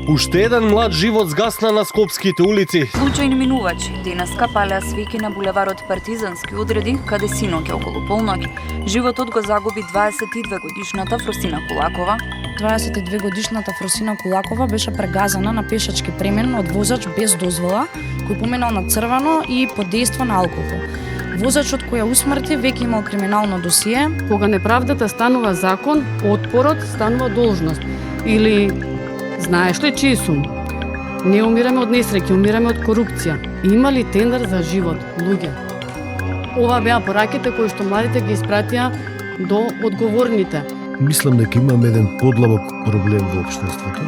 Уште еден млад живот згасна на скопските улици. Случајни минувачи денеска палеа свеќи на булеварот Партизански одреди, каде синоќа околу полноќ животот го загуби 22-годишната Фросина Кулакова. 22-годишната Фросина Кулакова беше прегазена на пешачки премен од возач без дозвола, кој поминал на црвено и под дејство на алкохол. Возачот кој ја усмрти веќе имал криминално досие. Кога неправдата станува закон, отпорот станува должност. Или знаеш ли чиј сум? Не умираме од несреќи, умираме од корупција. Има ли тендер за живот, луѓе? Ова беа пораките кои што младите ги испратија до одговорните. Мислам дека имаме еден подлабок проблем во општеството.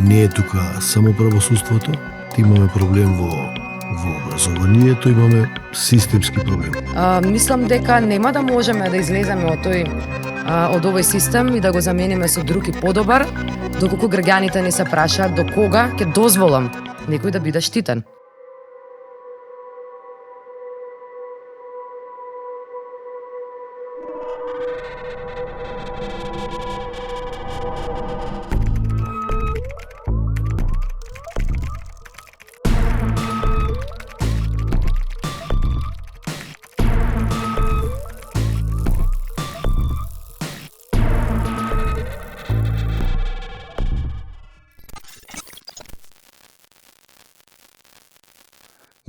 Не е тука само правосудството, имаме проблем во образованието, имаме системски проблем. Мислам дека нема да можеме да излеземе од овој систем и да го замениме со друг и подобар, доколку граѓаните не се прашаат до кога ќе дозволам некој да биде штитен.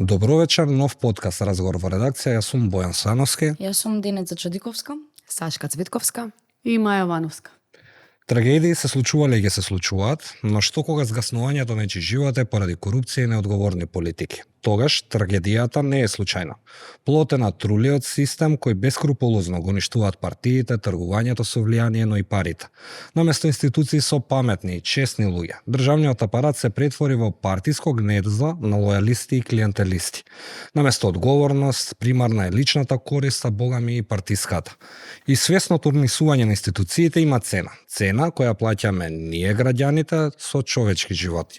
Добро вечер, нов подкаст Разговор во редакција. Јас сум Бојан Сановски. Јас сум Деница Чадиковска. Сашка Цветковска И Маја Вановска. Трагедии се случувале и ќе се случуваат, но што кога згаснувањето на нечи живот е поради корупција и неодговорни политики? Тогаш трагедијата не е случајна. Плод е на трулиот систем кој бескрупулозно го уништуваат партиите, тргувањето со влијание, но и парите. Наместо институции со паметни и честни луѓе, државниот апарат се претвори во партиско гнездо на лојалисти и клиентелисти. Наместо одговорност, примарна е личната корист, а богами и партиската. И свесното урнисување на институциите има цена. Цена која плаќаме ние граѓаните со човечки животи.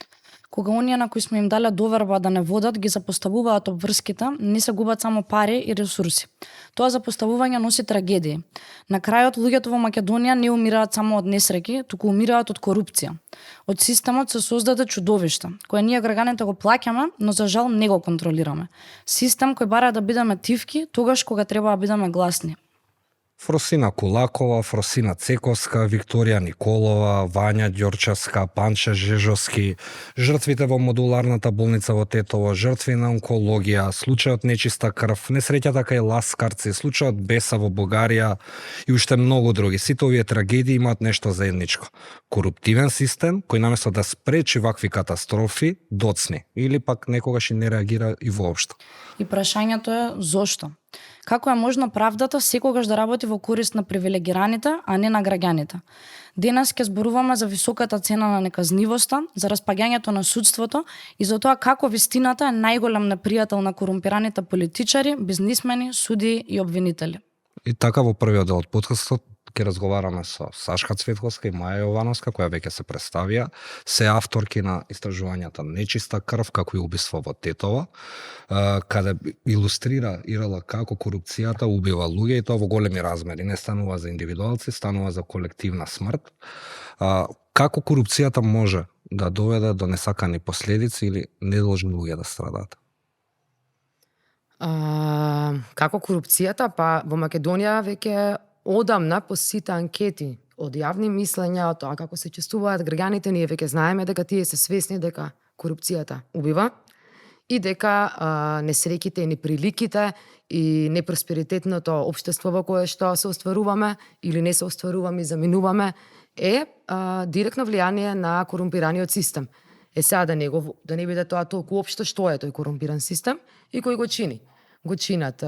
Кога оние на кои сме им дале доверба да не водат, ги запоставуваат обврските, не се губат само пари и ресурси. Тоа запоставување носи трагедии. На крајот, луѓето во Македонија не умираат само од несреќи, туку умираат од корупција. Од системот се создаде чудовишта, кое ние граѓаните го плаќаме, но за жал не го контролираме. Систем кој бара да бидеме тивки, тогаш кога треба да бидеме гласни. Фросина Кулакова, Фросина Цековска, Викторија Николова, Вања Ѓорчевска, Панче Жежовски, жртвите во модуларната болница во Тетово, жртви на онкологија, случајот нечиста крв, несреќата кај ласкарци, случајот Беса во Бугарија и уште многу други. Сите овие трагедии имаат нешто заедничко. Коруптивен систем кој наместо да спречи вакви катастрофи, доцни или пак некогаш и не реагира и воопшто. И прашањето е зошто? Како е можно правдата секогаш да работи во корист на привилегираните, а не на граѓаните? Денес ќе зборуваме за високата цена на неказнивоста, за распаѓањето на судството и за тоа како вистината е најголем непријател на корумпираните политичари, бизнисмени, суди и обвинители. И така во првиот дел од подкастот ќе разговараме со Сашка Цветковска и Маја Јовановска, која веќе се представија, се авторки на истражувањата Нечиста крв, како и убиство во Тетово, каде илустрира како корупцијата убива луѓе и тоа во големи размери. Не станува за индивидуалци, станува за колективна смрт. Како корупцијата може да доведе до несакани последици или недолжни луѓе да страдаат? Како корупцијата, па во Македонија веќе одамна по сите анкети од јавни мислења, од тоа како се чувствуваат граѓаните, ние веќе знаеме дека тие се свесни дека корупцијата убива и дека несреќите и неприликите и непросперитетното општество во кое што се остваруваме или не се остваруваме и заминуваме е директно влијание на корумпираниот систем. Сега да не биде тоа толку општо што е тој корумпиран систем и кој го чини. Го чинат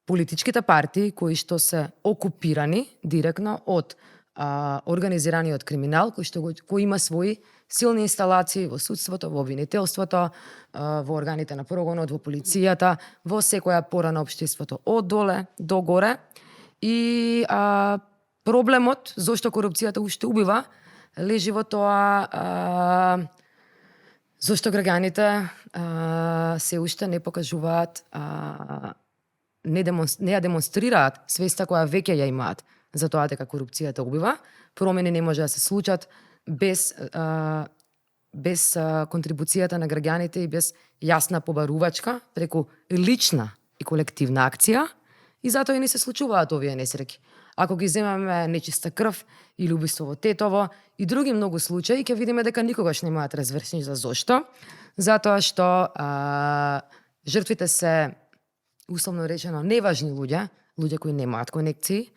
политичките партии кои што се окупирани директно од организираниот криминал, кој има своји силни инсталации во судството, во обвинителството, во органите на прогонот, во полицијата, во секоја пора на општеството, од доле до горе. И проблемот зошто корупцијата уште убива лежи во тоа зошто граѓаните се уште не покажуваат не ја демонстрираат свеста која веќе ја имаат за тоа дека корупцијата убива, промени не може да се случат без контрибуцијата на граѓаните и без јасна побарувачка преку лична и колективна акција, и затоа и не се случуваат овие несреќи. Ако ги земаме нечиста крв или убиство во Тетово и други многу случаи, ќе видиме дека никогаш немаат развершни. За зошто? Затоа што жртвите се, условно речено, неважни луѓе кои немаат конекции,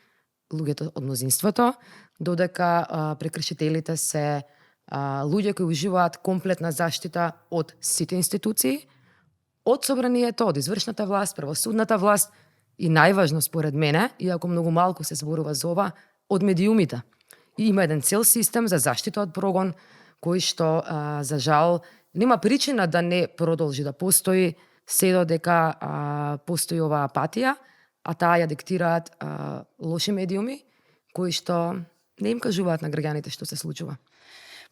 луѓето од мнозинството, додека прекршителите се луѓе кои уживаат комплетна заштита од сите институции, од собранието, од извршната власт, правосудната власт и најважно според мене, иако многу малку се зборува за ова, од медиумите. И има еден цел систем за заштита од прогон, кој што, за жал, нема причина да не продолжи да постои, се додека постои оваа апатија, а таа ја диктираат лоши медиуми, кои што не им кажуваат на граѓаните што се случува.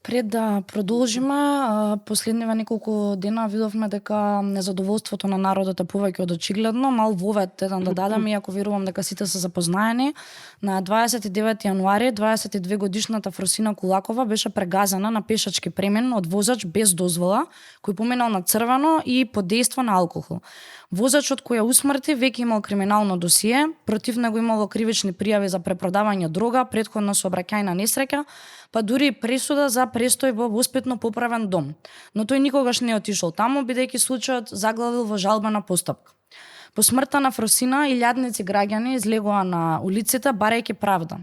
Пред да продолжиме, последниве неколку дена видовме дека незадоволството на народот е повеќе од очигледно. Мал вовет еден да дадам, иако верувам дека сите се запознаени. На 29 јануари 22 годишната Фросина Кулакова беше прегазена на пешачки премин од возач без дозвола, кој поминал на црвено и под дејство на алкохол. Возачот кој ја усмрти веќе имал криминално досие, против него имало кривични пријави за препродавање дрога, претходно сообраќајна несреќа, па дури и пресуда за престој во воспитно поправен дом. Но тој никогаш не отишол таму, бидејќи случајот заглавил во жалбена постапка. По смртта на Фросина, илјадници граѓани излегоа на улиците барајќи правда.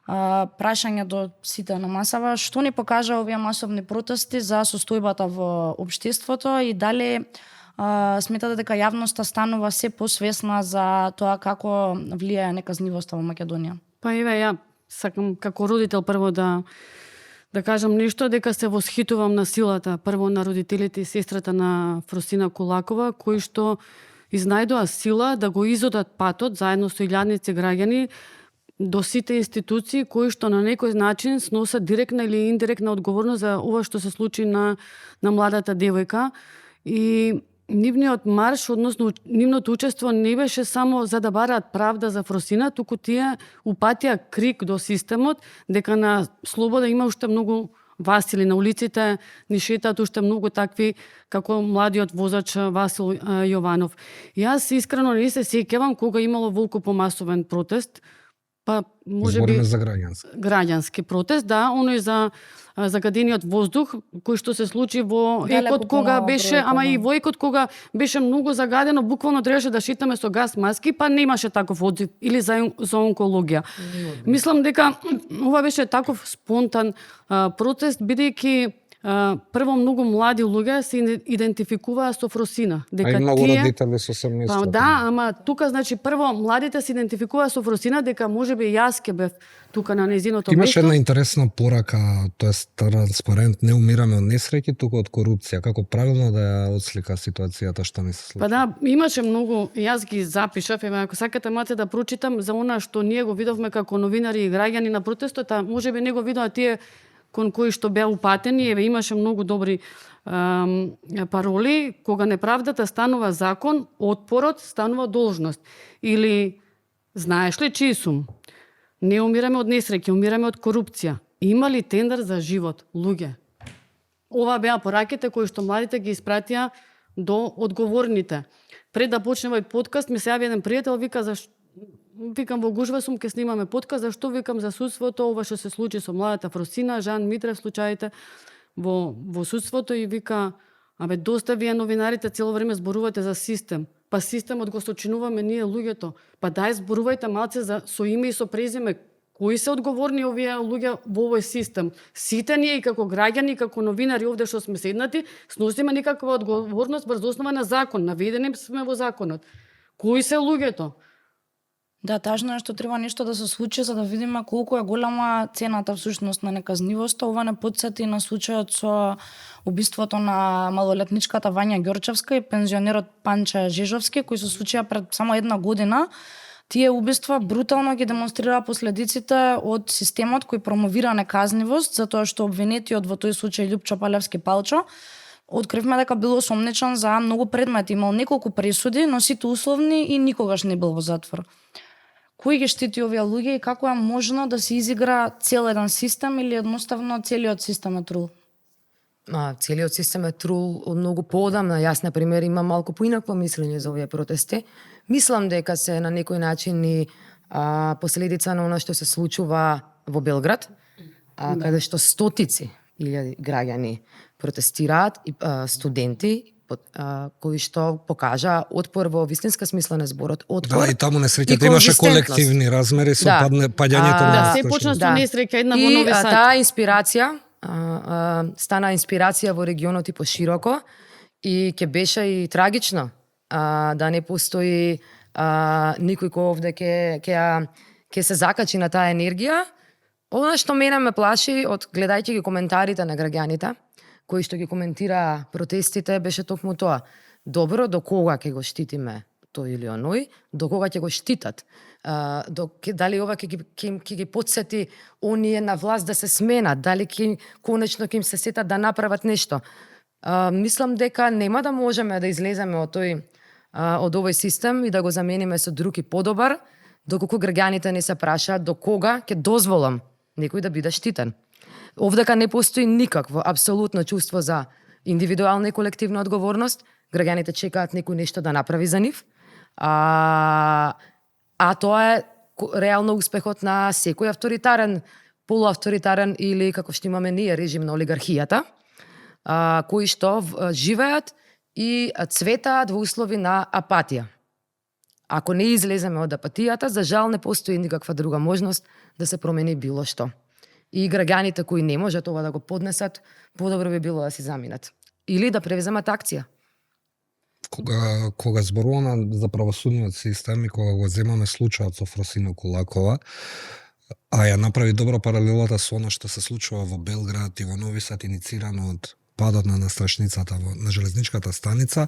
Прашање до сите на масава, што ни покажа овие масовни протести за состојбата во општеството и дали сметате дека јавноста станува се посвесна за тоа како влијае неказнивоста во Македонија? Па еве, ја сакам како родител прво да кажам нешто, дека се восхитувам на силата прво на родителите и сестрата на Фросина Кулакова, кои што изнајдоа сила да го изодат патот заедно со илјадници граѓани до сите институции кои што на некој начин сносат директна или индиректна одговорност за ова што се случи на младата девојка. И нивниот марш, односно нивното учество не беше само за да бараат правда за Фросина, туку тие упатија крик до системот дека на слобода има уште многу Васили на улиците, ни шетаат уште многу такви како младиот возач Васил Јованов. Јас искрено не се сеќавам кога имало волку помасовен протест, па можеби за граѓански протест, да, оној за загадениот воздух кој што се случи во екот кога беше, ама и во екот кога беше многу загадено, буквално требаше да шетаме со газ маски, па немаше таков одзив или за онкологија. Мислам дека ова беше таков спонтан протест, бидејќи прво многу млади луѓе се идентификуваа со Фросина, дека и многу тие родители со семејство. Па да, ама тука значи прво младите се идентификуваа со Фросина, дека можеби јас ке бев тука на незиното место. Имаше една интересна порака, тоест транспарент, не умираме од несреќи, туку од корупција. Како правилно да ја отслика ситуацијата што не се случи? Па да, имаше многу, јас ги запишав, еве ако сакате мате да прочитам за она што ние го видовме како новинари и граѓани на протестот, а можеби не го видоа тие кон кои што беа упатени, еве имаше многу добри пароли, кога неправдата станува закон, отпорот станува должност. Или знаеш ли чиј сум? Не умираме од несреќи, умираме од корупција. Има ли тендер за живот, луѓе? Ова беа пораките кои што младите ги испратија до одговорните. Пред да почне овој подкаст, ми се јави еден пријател, викам во гужва сум, ке снимаме подкаст, зашто викам за судството, ова што се случи со младата Фросина, Жан Митрев, случаите во судството, и вика, абе доста вие новинарите цело време зборувате за систем. Па системот го сочинуваме ние луѓето. Па дај зборувајте малце со име и со презиме. Кои се одговорни овие луѓе во овој систем? Сите ние и како граѓани, и како новинари овде што сме седнати, сносиме никаква одговорност врз основа на закон. Наведени сме во законот. Кои се луѓето? Да, тажно е што треба нешто да се случи за да видиме колку е голема цената всушност на неказнивоста. Ова не потсети на случајот со убиството на малолетничката Вања Ѓорчевска и пензионерот Панче Жежовски, кои се случија пред само една година. Тие убиства брутално ги демонстрираа последиците од системот кој промовира неказнивост, затоа што обвинетиот во тој случај Љупчо Палевски Палчо откривме дека бил осомничен за многу предмети, имал неколку пресуди, но сите условни и никогаш не бил во затвор. Кој ги штити овие луѓе и како е можно да се изигра цел еден систем или едноставно целиот систем е трул? Целиот систем е трул од многу поодамна. Јас, на пример, имам малку поинакво мислење за овие протести. Мислам дека се на некој начин и последица на она што се случува во Белград, каде што стотици илјади граѓани протестираат и студенти кои што покажа отпор во вистинска смисла на зборот, отпор. Да, и таму несреќата имаше колективни размери со паѓањето на Да, се почна со несреќа една во Нови Сад. И таа инспирација стана инспирација во регионот и пошироко и ќе беше и трагично да не постои никој кој овде ќе се закачи на таа енергија. Она што мене ме плаши од гледајќи ги коментарите на граѓаните кои што ги коментира протестите беше токму тоа. Добро, до кога ќе го штитиме тој или оној, до кога ќе го штитат. Дали ова ќе ги потсети оние на власт да се сменат, дали конечно ќе им се сетат да направат нешто. Мислам дека нема да можеме да излеземе од овој систем и да го замениме со друг и подобар, доколку граѓаните не се прашаат до кога ќе дозволам некој да биде штитен. Овдека не постои никакво апсолутно чувство за индивидуална и колективна одговорност. Граѓаните чекаат некој нешто да направи за нив. А тоа е реално успехот на секој авторитарен, полуавторитарен или како што имаме ние режим на олигархијата, кои што живеат и цветаат во услови на апатија. Ако не излеземе од апатијата, за жал не постои никаква друга можност да се промени било што. И граѓаните кои не можат ова да го поднесат, подобро би било да си заминат. Или да превземат акција. Кога зборуваме за правосудниот систем и кога го земаме случајот со Фросина Кулакова, ја направи добро паралелата со она што се случува во Белград и во Нови Сад, иницирано од падот на настрашницата на железничката станица,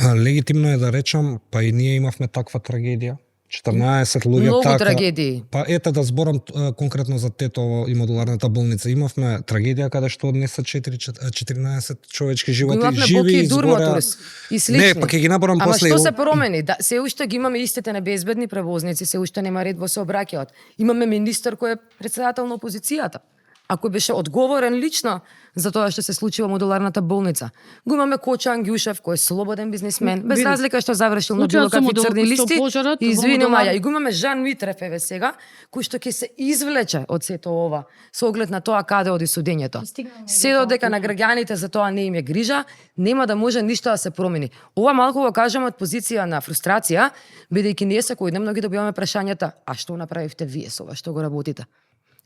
легитимно е да речам, па и ние имавме таква трагедија. 14 луѓе Многу така. трагедии. Па ете да зборам конкретно за Тетово и модуларната болница. Имавме трагедија каде што однеса 14 човечки животи, Имавме живи Боки и изгораа. Дурматурс и слични. Не, па ќе ги наборам Ама после. што се промени? Се уште ги имаме истите небезбедни превозници, се уште нема ред во сообраќајот. Имаме министер кој е председател на опозицијата. А кој беше одговорен лично за тоа што се случи во модуларната болница. Го имаме Коча Ангјушев, кој е слободен бизнисмен, без разлика што завршил на било какви црни листи. Извини, маја, и го имаме Жан Митрев еве сега, кој што ќе се извлече од сето ова со оглед на тоа каде оди судењето. Се додека на граѓаните за тоа не им е грижа, нема да може ништо да се промени. Ова малку го кажам од позиција на фрустрација, бидејќи ние секојдневно ги добиваме прашањата: а што направивте вие со ова, што го работите?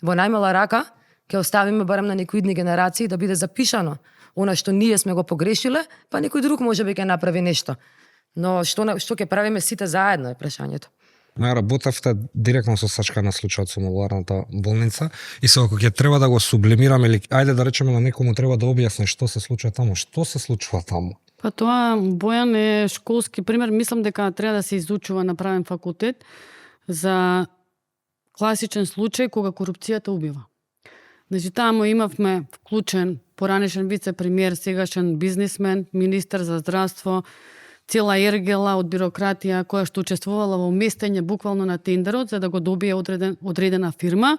Во најмала рака ќе оставиме барем на некои идни генерации да биде запишано она што ние сме го погрешиле, па некој друг можеби ќе направи нешто. Но што ќе правиме сите заедно е прашањето. Работевте директно со Сашка на случајот со модуларната болница и се ако ќе треба да го сублимираме или ајде да речеме на некому треба да објасни што се случува таму. Што се случува таму? Па тоа, Бојан, е школски пример. Мислам дека треба да се изучува на правен факултет за класичен случај кога корупцијата убива. Значи, таму имавме вклучен поранешен вице-премиер, сегашен бизнисмен, министер за здравство, цела ергела од бирократија која што учествувала во местење буквално на тендерот за да го добие одредена фирма.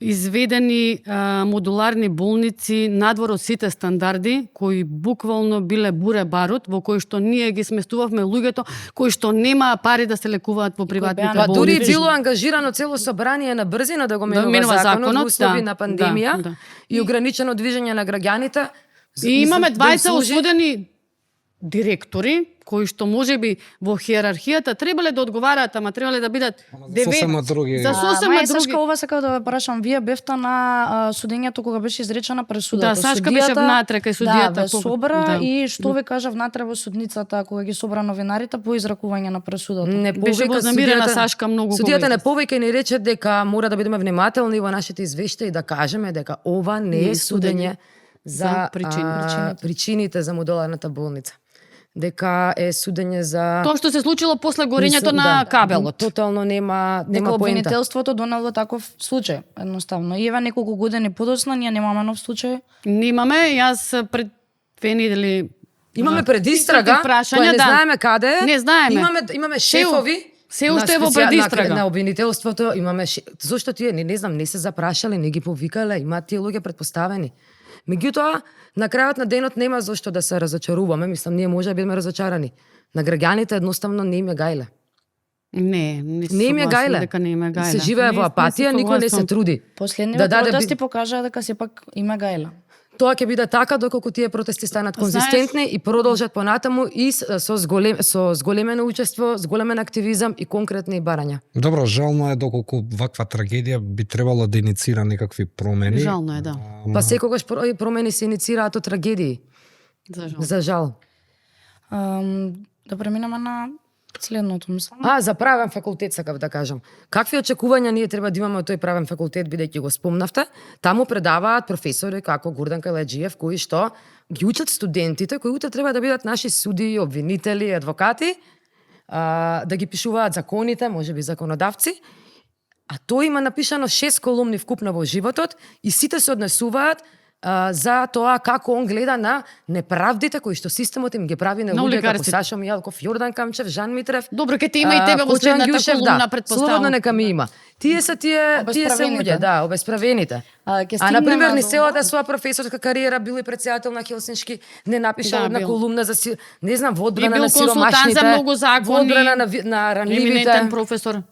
Изведени модуларни болници надвор од сите стандарди, кои буквално биле буре барут, во кои што ние ги сместувавме луѓето кои што немаа пари да се лекуваат во приватните болници. Па дури било ангажирано цело собрание на брзина да го менува законот во услови на пандемија и ограничено движење на граѓаните. И имаме 20 осудени директори кои што можеби во хиерархијата требале да одговараат, ама требале да бидат сосема други. За сосема други. Сашка, ова сакав да ве прашам, вие бевте на судењето кога беше изречена пресудата. Да, Сашка беше внатре кај судијата. Да, ве собра и што ве кажа внатре во судницата кога ги собра новинарите по изракување на пресудата? Не беше вознемирена Сашка многу. Судијата не повеќе ни рече дека мора да бидеме внимателни во нашите извештаи и да кажеме дека ова не е судење за причините за модуларната болница. Дека е судење за тоа што се случило после горењето на кабелот. Тотално нема поента. обвинителството донело таков случај, едноставно. И еве неколку години подоцна ние немаме нов случај. Немаме, јас пред 2 недели имаме предистрага, која не знаеме каде е. Не знаеме. Имаме шефови Се уште е во предистрага. На обвинителството имаме зошто тие не знам, не се запрашале, не ги повикале, имаат тие луѓе предпоставени. Меѓутоа, на крајот на денот нема зошто да се разочаруваме, мислам ние може да бидеме разочарани. На граѓаните едноставно не им е гајле. Не Не им е гајле. дека не им е гајле. Се живее во апатија, никој не се труди. Последниве даде протести покажаа дека сепак има гајла. Тоа ќе биде така доколку тие протести станат конзистентни и продолжат понатаму и со зголемено учество, зголемен активизам и конкретни барања. Добро, жално е доколку ваква трагедија би требало да иницира некакви промени. Жално е, да. Па секогаш промени се иницираат од трагедии. За жал. Да преминеме на следното, мислам. За правен факултет сакав да кажам. Какви очекувања ние треба да имаме од тој правен факултет, бидејќи го спомнавте? Таму предаваат професори како Гурдан Калаџиев, кои што ги учат студентите кои утре треба да бидат наши судии, обвинители, адвокати, да ги пишуваат законите, можеби законодавци. А тој има напишано 6 колумни вкупно во животот и сите се однесуваат за тоа како он гледа на неправдите кои што системот им ги прави на луѓе како Сашо Мијалков, Јордан Камчев, Жан Митрев. Добро, ке те има и тебе во следната колумна, предпоставам. Слободно нека ми има. Тие се луѓе, да, обесправените. На пример, ни целата своја професорска кариера бил и председател на Хелсиншки, не напишал една колумна за не знам, во одбрана на сиромашните, во одбрана на ранливите. Еминентен професор.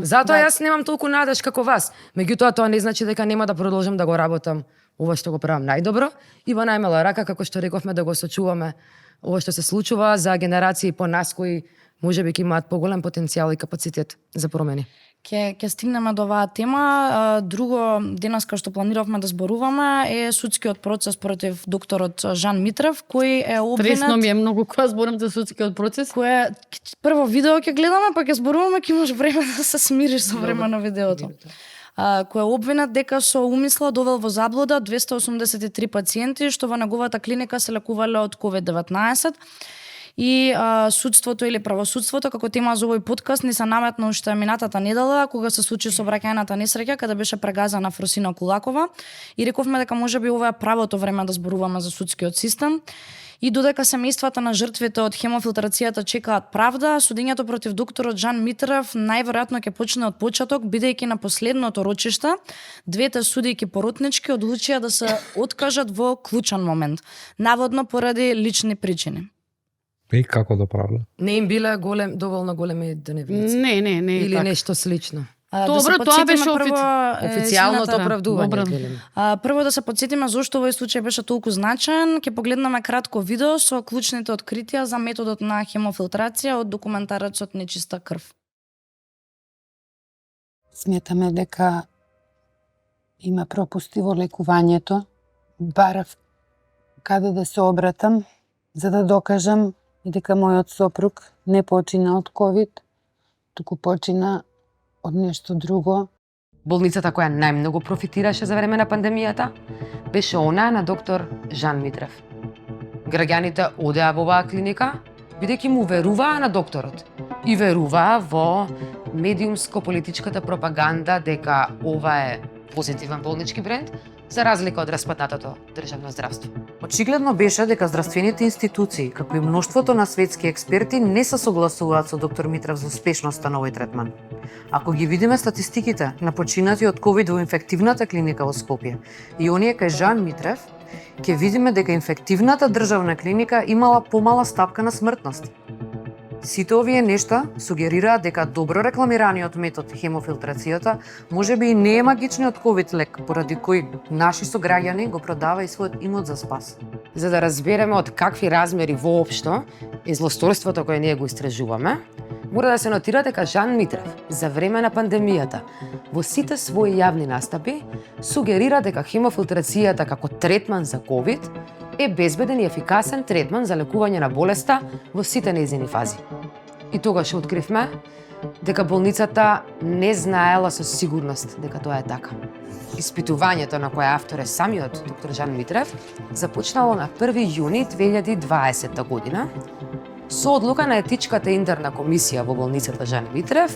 Затоа јас немам толку надеж како вас. Меѓутоа тоа не значи дека нема да продолжам да го работам ова што го правам најдобро и во најмала рака, како што рековме, да го сочуваме ова што се случува за генерации по нас кои можеби ќе имаат поголем потенцијал и капацитет за промени. Ќе стигнеме до оваа тема. Друго денеска што планиравме да зборуваме е судскиот процес против докторот Жан Митрев, кој е обвинет. Тресно ми е многу кога зборам за судскиот процес. Кој прво видео ќе гледаме, па ќе зборуваме, ќе имаш време да се смириш со време на видеото. Кој е обвинет дека со умисла довел во заблуда 283 пациенти што во неговата клиника се лекувале од COVID-19. И судството или правосудството, како тема за овој подкаст, ни се наметна уште минатата недела, кога се случи сообраќајната несреќа, каде беше прегазана Фросина Кулакова. И рековме дека можеби ова е правото време да зборуваме за судскиот систем. И додека семејствата на жртвите од хемофилтрацијата чекаат правда, судењето против докторот Жан Митрев најверојатно ќе почне од почеток, бидејќи на последното рочиште двете судијки поротнички одлучија да се откажат во клучен момент, наводно поради лични причини. И како да правда? Не им биле доволно големи дневници. Не. Или така. нешто слично. Добро, тоа беше официјалното оправдување. Прво да се подсетиме зошто овој случај беше толку значаен. Ќе погледнеме кратко видео со клучните откритија за методот на хемофилтрација од документарецот Нечиста крв. Сметаме дека има пропусти во лекувањето. Барав каде да се обратам за да докажам и дека мојот сопруг не почина од ковид, туку почина од нешто друго. Болницата која најмногу профитираше за време на пандемијата беше она на доктор Жан Митрев. Граѓаните одеа во оваа клиника бидејќи му веруваа на докторот и веруваа во медиумско-политичката пропаганда дека ова е позитивен болнички бренд, за разлика од распаднатото државно здравство. Очигледно беше дека здравствените институции, како и мноштвото на светски експерти, не се согласуваат со доктор Митрев за успешноста на овој третман. Ако ги видиме статистиките на починати од ковид во инфективната клиника во Скопје и оние кај Жан Митрев, ќе видиме дека инфективната државна клиника имала помала стапка на смртност. Сите овие нешта сугерираат дека добро рекламираниот метод хемофилтрацијата можеби и не е магичниот ковид лек, поради кој наши сограѓани го продава и својот имот за спас. За да разбереме од какви размери воопшто е злосторството кое ние го истражуваме, мора да се нотира дека Жан Митрев за време на пандемијата во сите своји јавни настапи сугерира дека хемофилтрацијата како третман за ковид е безбеден и ефикасен третман за лекување на болеста во сите нејзини фази. И тогаш откривме дека болницата не знаела со сигурност дека тоа е така. Испитувањето на кое автор е самиот доктор Жан Митрев започнало на 1 јуни 2020 година со одлука на етичката интерна комисија во болницата Жан Митрев,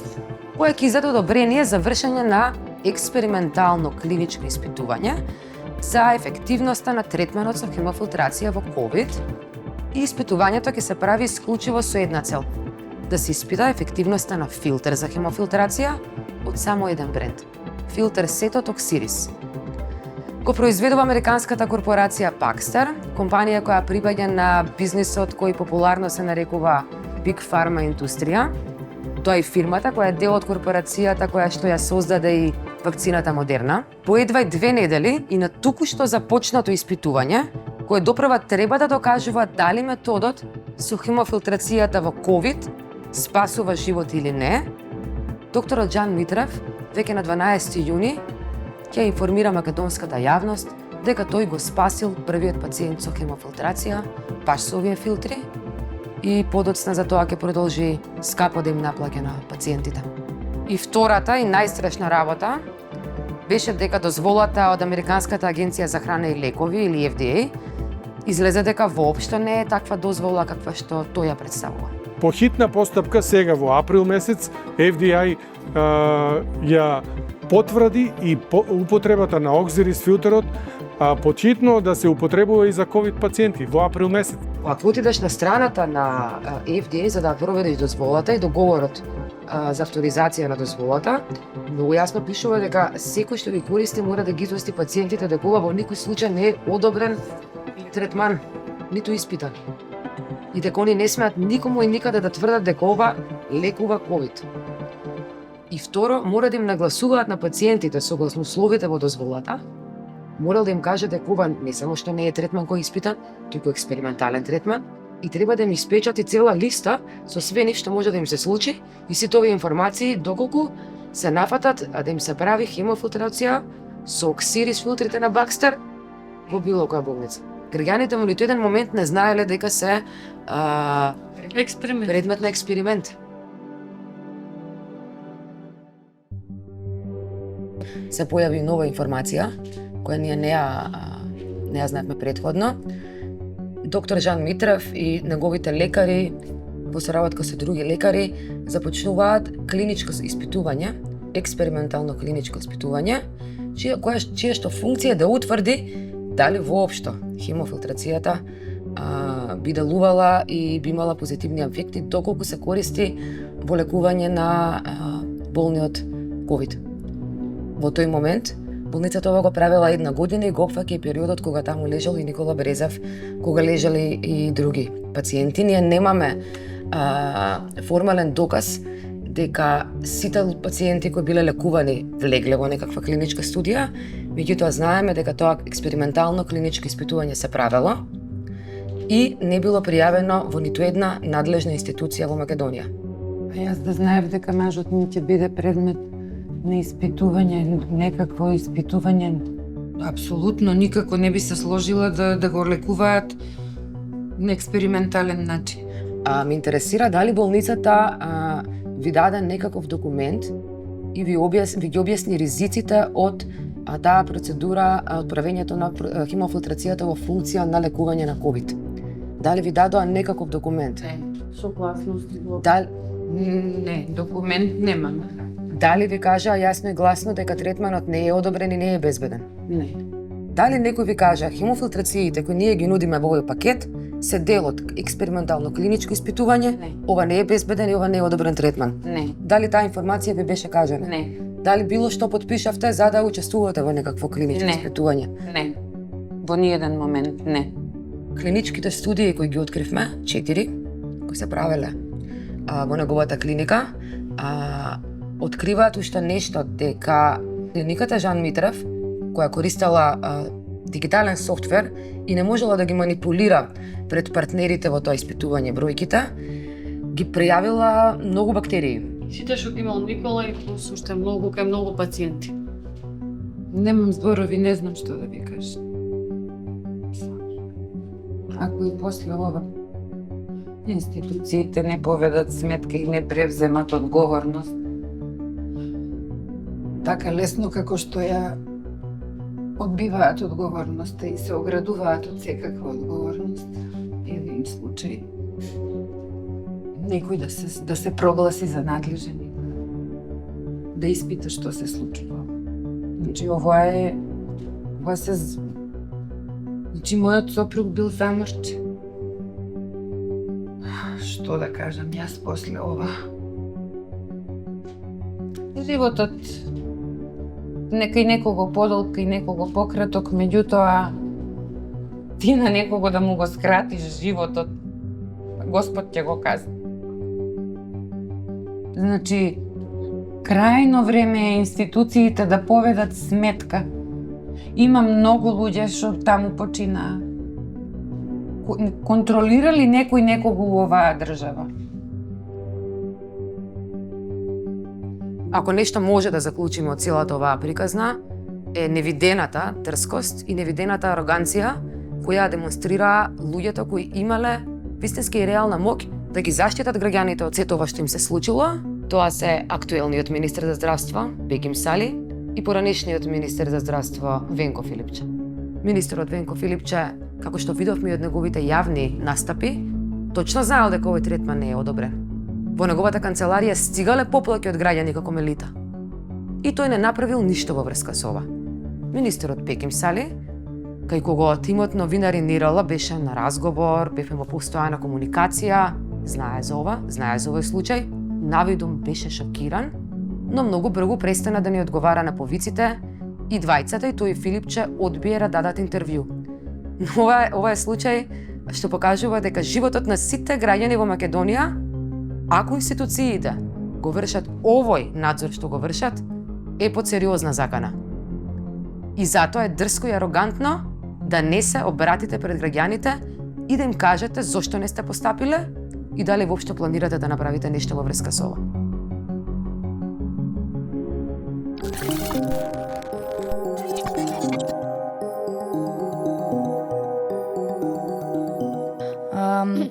која ќе издаде одобрение за вршење на експериментално клиничко испитување за ефективноста на третманот со хемофилтрација во ковид и испитувањето ќе се прави исклучиво со една цел – да се испита ефективноста на филтер за хемофилтрација од само еден бренд. Филтер Сетот Оксирис. Го произведува американската корпорација Baxter, компанија која припаѓа на бизнисот кој популарно се нарекува Big Pharma индустрија. Тоа е фирмата која е дел од корпорацијата која што ја создаде и вакцината Модерна. По едва 2 недели и на току-што започнато испитување, кое допрва треба да докажува дали методот со хемофилтрацијата во COVID спасува живот или не, докторот Жан Митрев веќе на 12 јуни ќе информира македонската јавност дека тој го спасил првиот пациент со хемофилтрација, баш со овие филтри, и подоцна за тоа ќе продолжи скапо да им наплаќа на пациентите. И втората и најстрашна работа беше дека дозволата од Американската агенција за храна и лекови или FDA излезе дека воопшто не е таква дозвола каква што тој ја представува. По хитна постапка сега во април месец FDA ја потврди и употребата на Оксирис филтерот подхитно да се употребува и за ковид пациенти во април месец. Ако отидеш на страната на FDA за да проведеш дозволата и договорот за авторизација на дозволата, многу јасно пишува дека секој што ги користи мора да ги извести пациентите дека ова во никој случај не е одобрен третман, ниту испитан. И дека они не смеат никому и никаде да тврдат дека ова лекува ковид. И второ, мора да им нагласуваат на пациентите согласно условите во дозволата, морал да им каже дека ова не само што не е третман кој е испитан, туку експериментален третман, и треба да им испечати цела листа со све нешто може да им се случи и сите овие информации доколку се нафатат да им се прави хемофилтрација со Оксирис филтрите на Baxter во било која болница. Граѓаните во ниту еден момент не знаеле дека се предмет на експеримент. Се појави нова информација која ние не ја знаевме претходно. Доктор Жан Митрев и неговите лекари во соработка со други лекари започнуваат клиничко испитување, експериментално клиничко испитување, чија што функција е да утврди дали воопшто хемофилтрацијата би делувала и би имала позитивни ефекти доколку се користи во лекување на болни од COVID. Во тој момент, болницата ова го правила 1 година и го опфаќа и периодот кога таму лежал и Никола Березов, кога лежали и други пациенти. Ние немаме формален доказ дека сите пациенти кои биле лекувани влегле во некаква клиничка студија, меѓутоа знаеме дека тоа експериментално клиничко испитување се правело и не било пријавено во ниту една надлежна институција во Македонија. Јас да знаев дека мажот ми ќе биде предмет на испитување, некакво испитување, апсолутно никако не би се сложила да го лекуваат на експериментален начин. Ме интересира дали болницата ви даде некаков документ и ви ги објасни ризиците од таа процедура, од правењето на хемофилтрацијата во функција на лекување на COVID. Дали ви дадоа некаков документ? Не, согласност. Не, документ немаме. Дали ви кажа јасно и гласно дека третманот не е одобрен и не е безбеден? Не. Дали некој ви кажа хемофилтрациите кои ние ги нудиме во овој пакет се дел од експериментално клиничко испитување? Не. Ова не е безбеден и ова не е одобрен третман? Не. Дали таа информација ви беше кажана? Не. Дали било што подпишавте за да учествувате во некакво клиничко испитување? Не. Во ниеден момент не. Клиничките студии кои ги откривме, 4, кои се правеле во неговата клиника, откриваат уште нешто дека клиниката Жан Митрев, која користела дигитален софтвер и не можела да ги манипулира пред партнерите во тоа испитување бројките, ги пријавила многу бактерии. Сите што имал Никола и плюс уште многу кај многу пациенти. Немам зборови, не знам што да ви кажам. Ако и после ова институциите не поведат сметка и не превземат одговорност, така лесно како што ја одбиваат одговорноста и се оградуваат од секаква одговорност, или им случај некој да се прогласи за надлежен и да испита што се случува. Значи, Значи, мојот сопруг бил замрчен. што да кажам јас после ова. Животот некај некого подолг и некого пократок, меѓутоа ти на некого да му го скратиш животот, Господ ќе го казни. Значи, крајно време е институциите да поведат сметка. Има многу луѓе што таму починаа. Контролира ли некој некого у оваа држава? Ако нешто може да заклучиме од целата оваа приказна, е невидената дрскост и невидената ароганција која демонстрираа луѓето кои имале вистински и реална моќ да ги заштитат граѓаните од сето ова што им се случило. Тоа се актуелниот министер за здравство Беким Сали и поранешниот министер за здравство Венко Филипче. Министерот Венко Филипче, како што видовме и од неговите јавни настапи, точно знаел дека овој третман не е одобрен. Во неговата канцеларија стигале поплаки од граѓани како Мелита. И тој не направил ништо во врска со ова. Министерот Беким Сали, кај кого тимот новинари Нирала беше на разговор, бевме во постојана комуникација, знае за овој случај, навидум беше шокиран, но многу брзо престана да ни одговара на повиците и двајцата, и тој и Филипче, одбие да дадат интервју. Но ова е случај што покажува дека животот на сите граѓани во Македонија, ако институциите го вршат овој надзор што го вршат, е под сериозна закана. И затоа е дрско и арогантно да не се обратите пред граѓаните и да им кажете зошто не сте постапиле и дали воопшто планирате да направите нешто во врска со ова.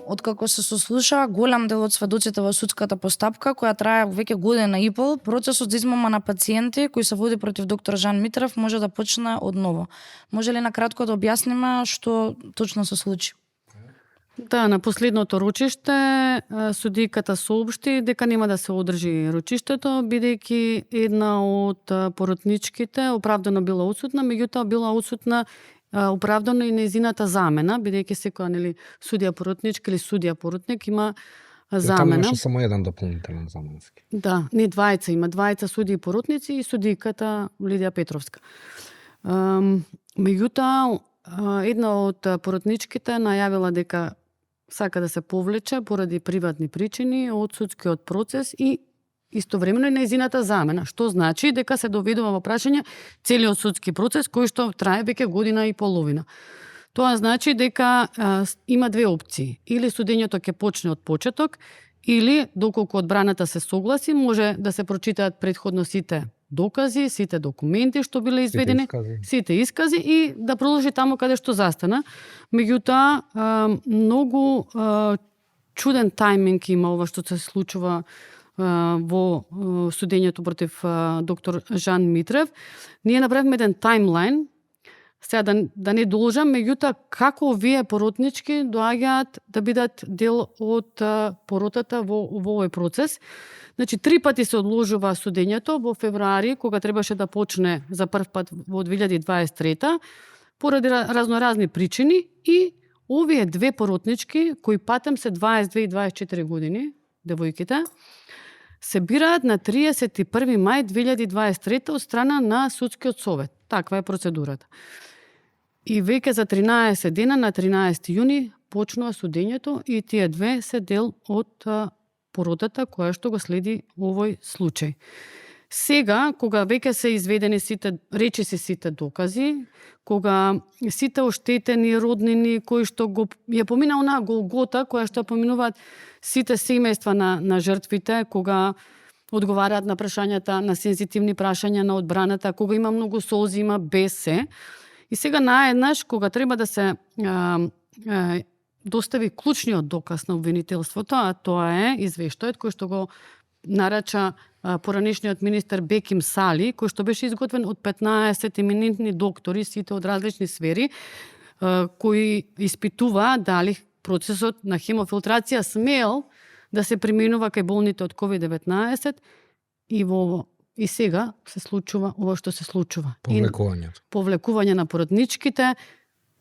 Откако се сослуша голем дел од сведоците во судската постапка, која трае веќе година и пол, процесот за измама на пациенти кој се води против доктор Жан Митрев може да почне одново. Може ли накратко да објасниме што точно се случи? Да, на последното рочиште судиката соопшти дека нема да се одржи рочиштето, бидејќи една од поротничките оправдано била отсутна, меѓутоа била отсутна оправдано и нејзината замена, бидејќи секоја судија поротничка или судија поротник има замена. Таму имаше само еден дополнителен заменски. Да, не двајца, има двајца судии поротници и судиката Лидија Петровска. Меѓутоа, една од поротничките најавила дека сака да се повлече поради приватни причини од судскиот процес и истовремено и нејзината замена, што значи дека се доведува во прашање целиот судски процес кој што трае веќе година и половина. Тоа значи дека има две опции. Или судењето ќе почне од почеток, или доколку одбраната се согласи, може да се прочитаат претходно сите докази, сите документи што биле изведени, сите искази и да продолжи таму каде што застана. Меѓутоа, многу чуден тајминг има ова што се случува во судењето против доктор Жан Митрев. Ние направивме еден таймлайн, сега да не должам, меѓутоа како овие поротнички доаѓаат да бидат дел од поротата во овој процес. Значи, 3 пати се одложува судењето во февруари, кога требаше да почне за прв пат во 2023 поради разноразни причини и овие две поротнички, кои патем се 22 и 24 години, девојките, се бираат на 31 мај 2023 од страна на Судскиот совет. Таква е процедурата. И веќе за 13 дена на 13 јуни почнува судењето и тие две се дел од поротата која што го следи овој случај. Сега, кога веќе се изведени сите докази, кога сите оштетени роднини кои што го ја помина онаа голгота која што поминуваат сите семејства на жртвите, кога одговараат на прашањата, на сензитивни прашања на одбраната, кога има многу солзи, има бесе. И сега наеднаш, кога треба да се достави клучниот доказ на обвинителството, а тоа е извештајот кој што го нарача поранешниот министер Беким Сали, кој што беше изготвен од 15 еминентни доктори, сите од различни сфери, кои испитуваа дали процесот на хемофилтрација смел да се применува кај болните од COVID-19 и сега се случува ова што се случува. Повлекувањето. Повлекување на поротничките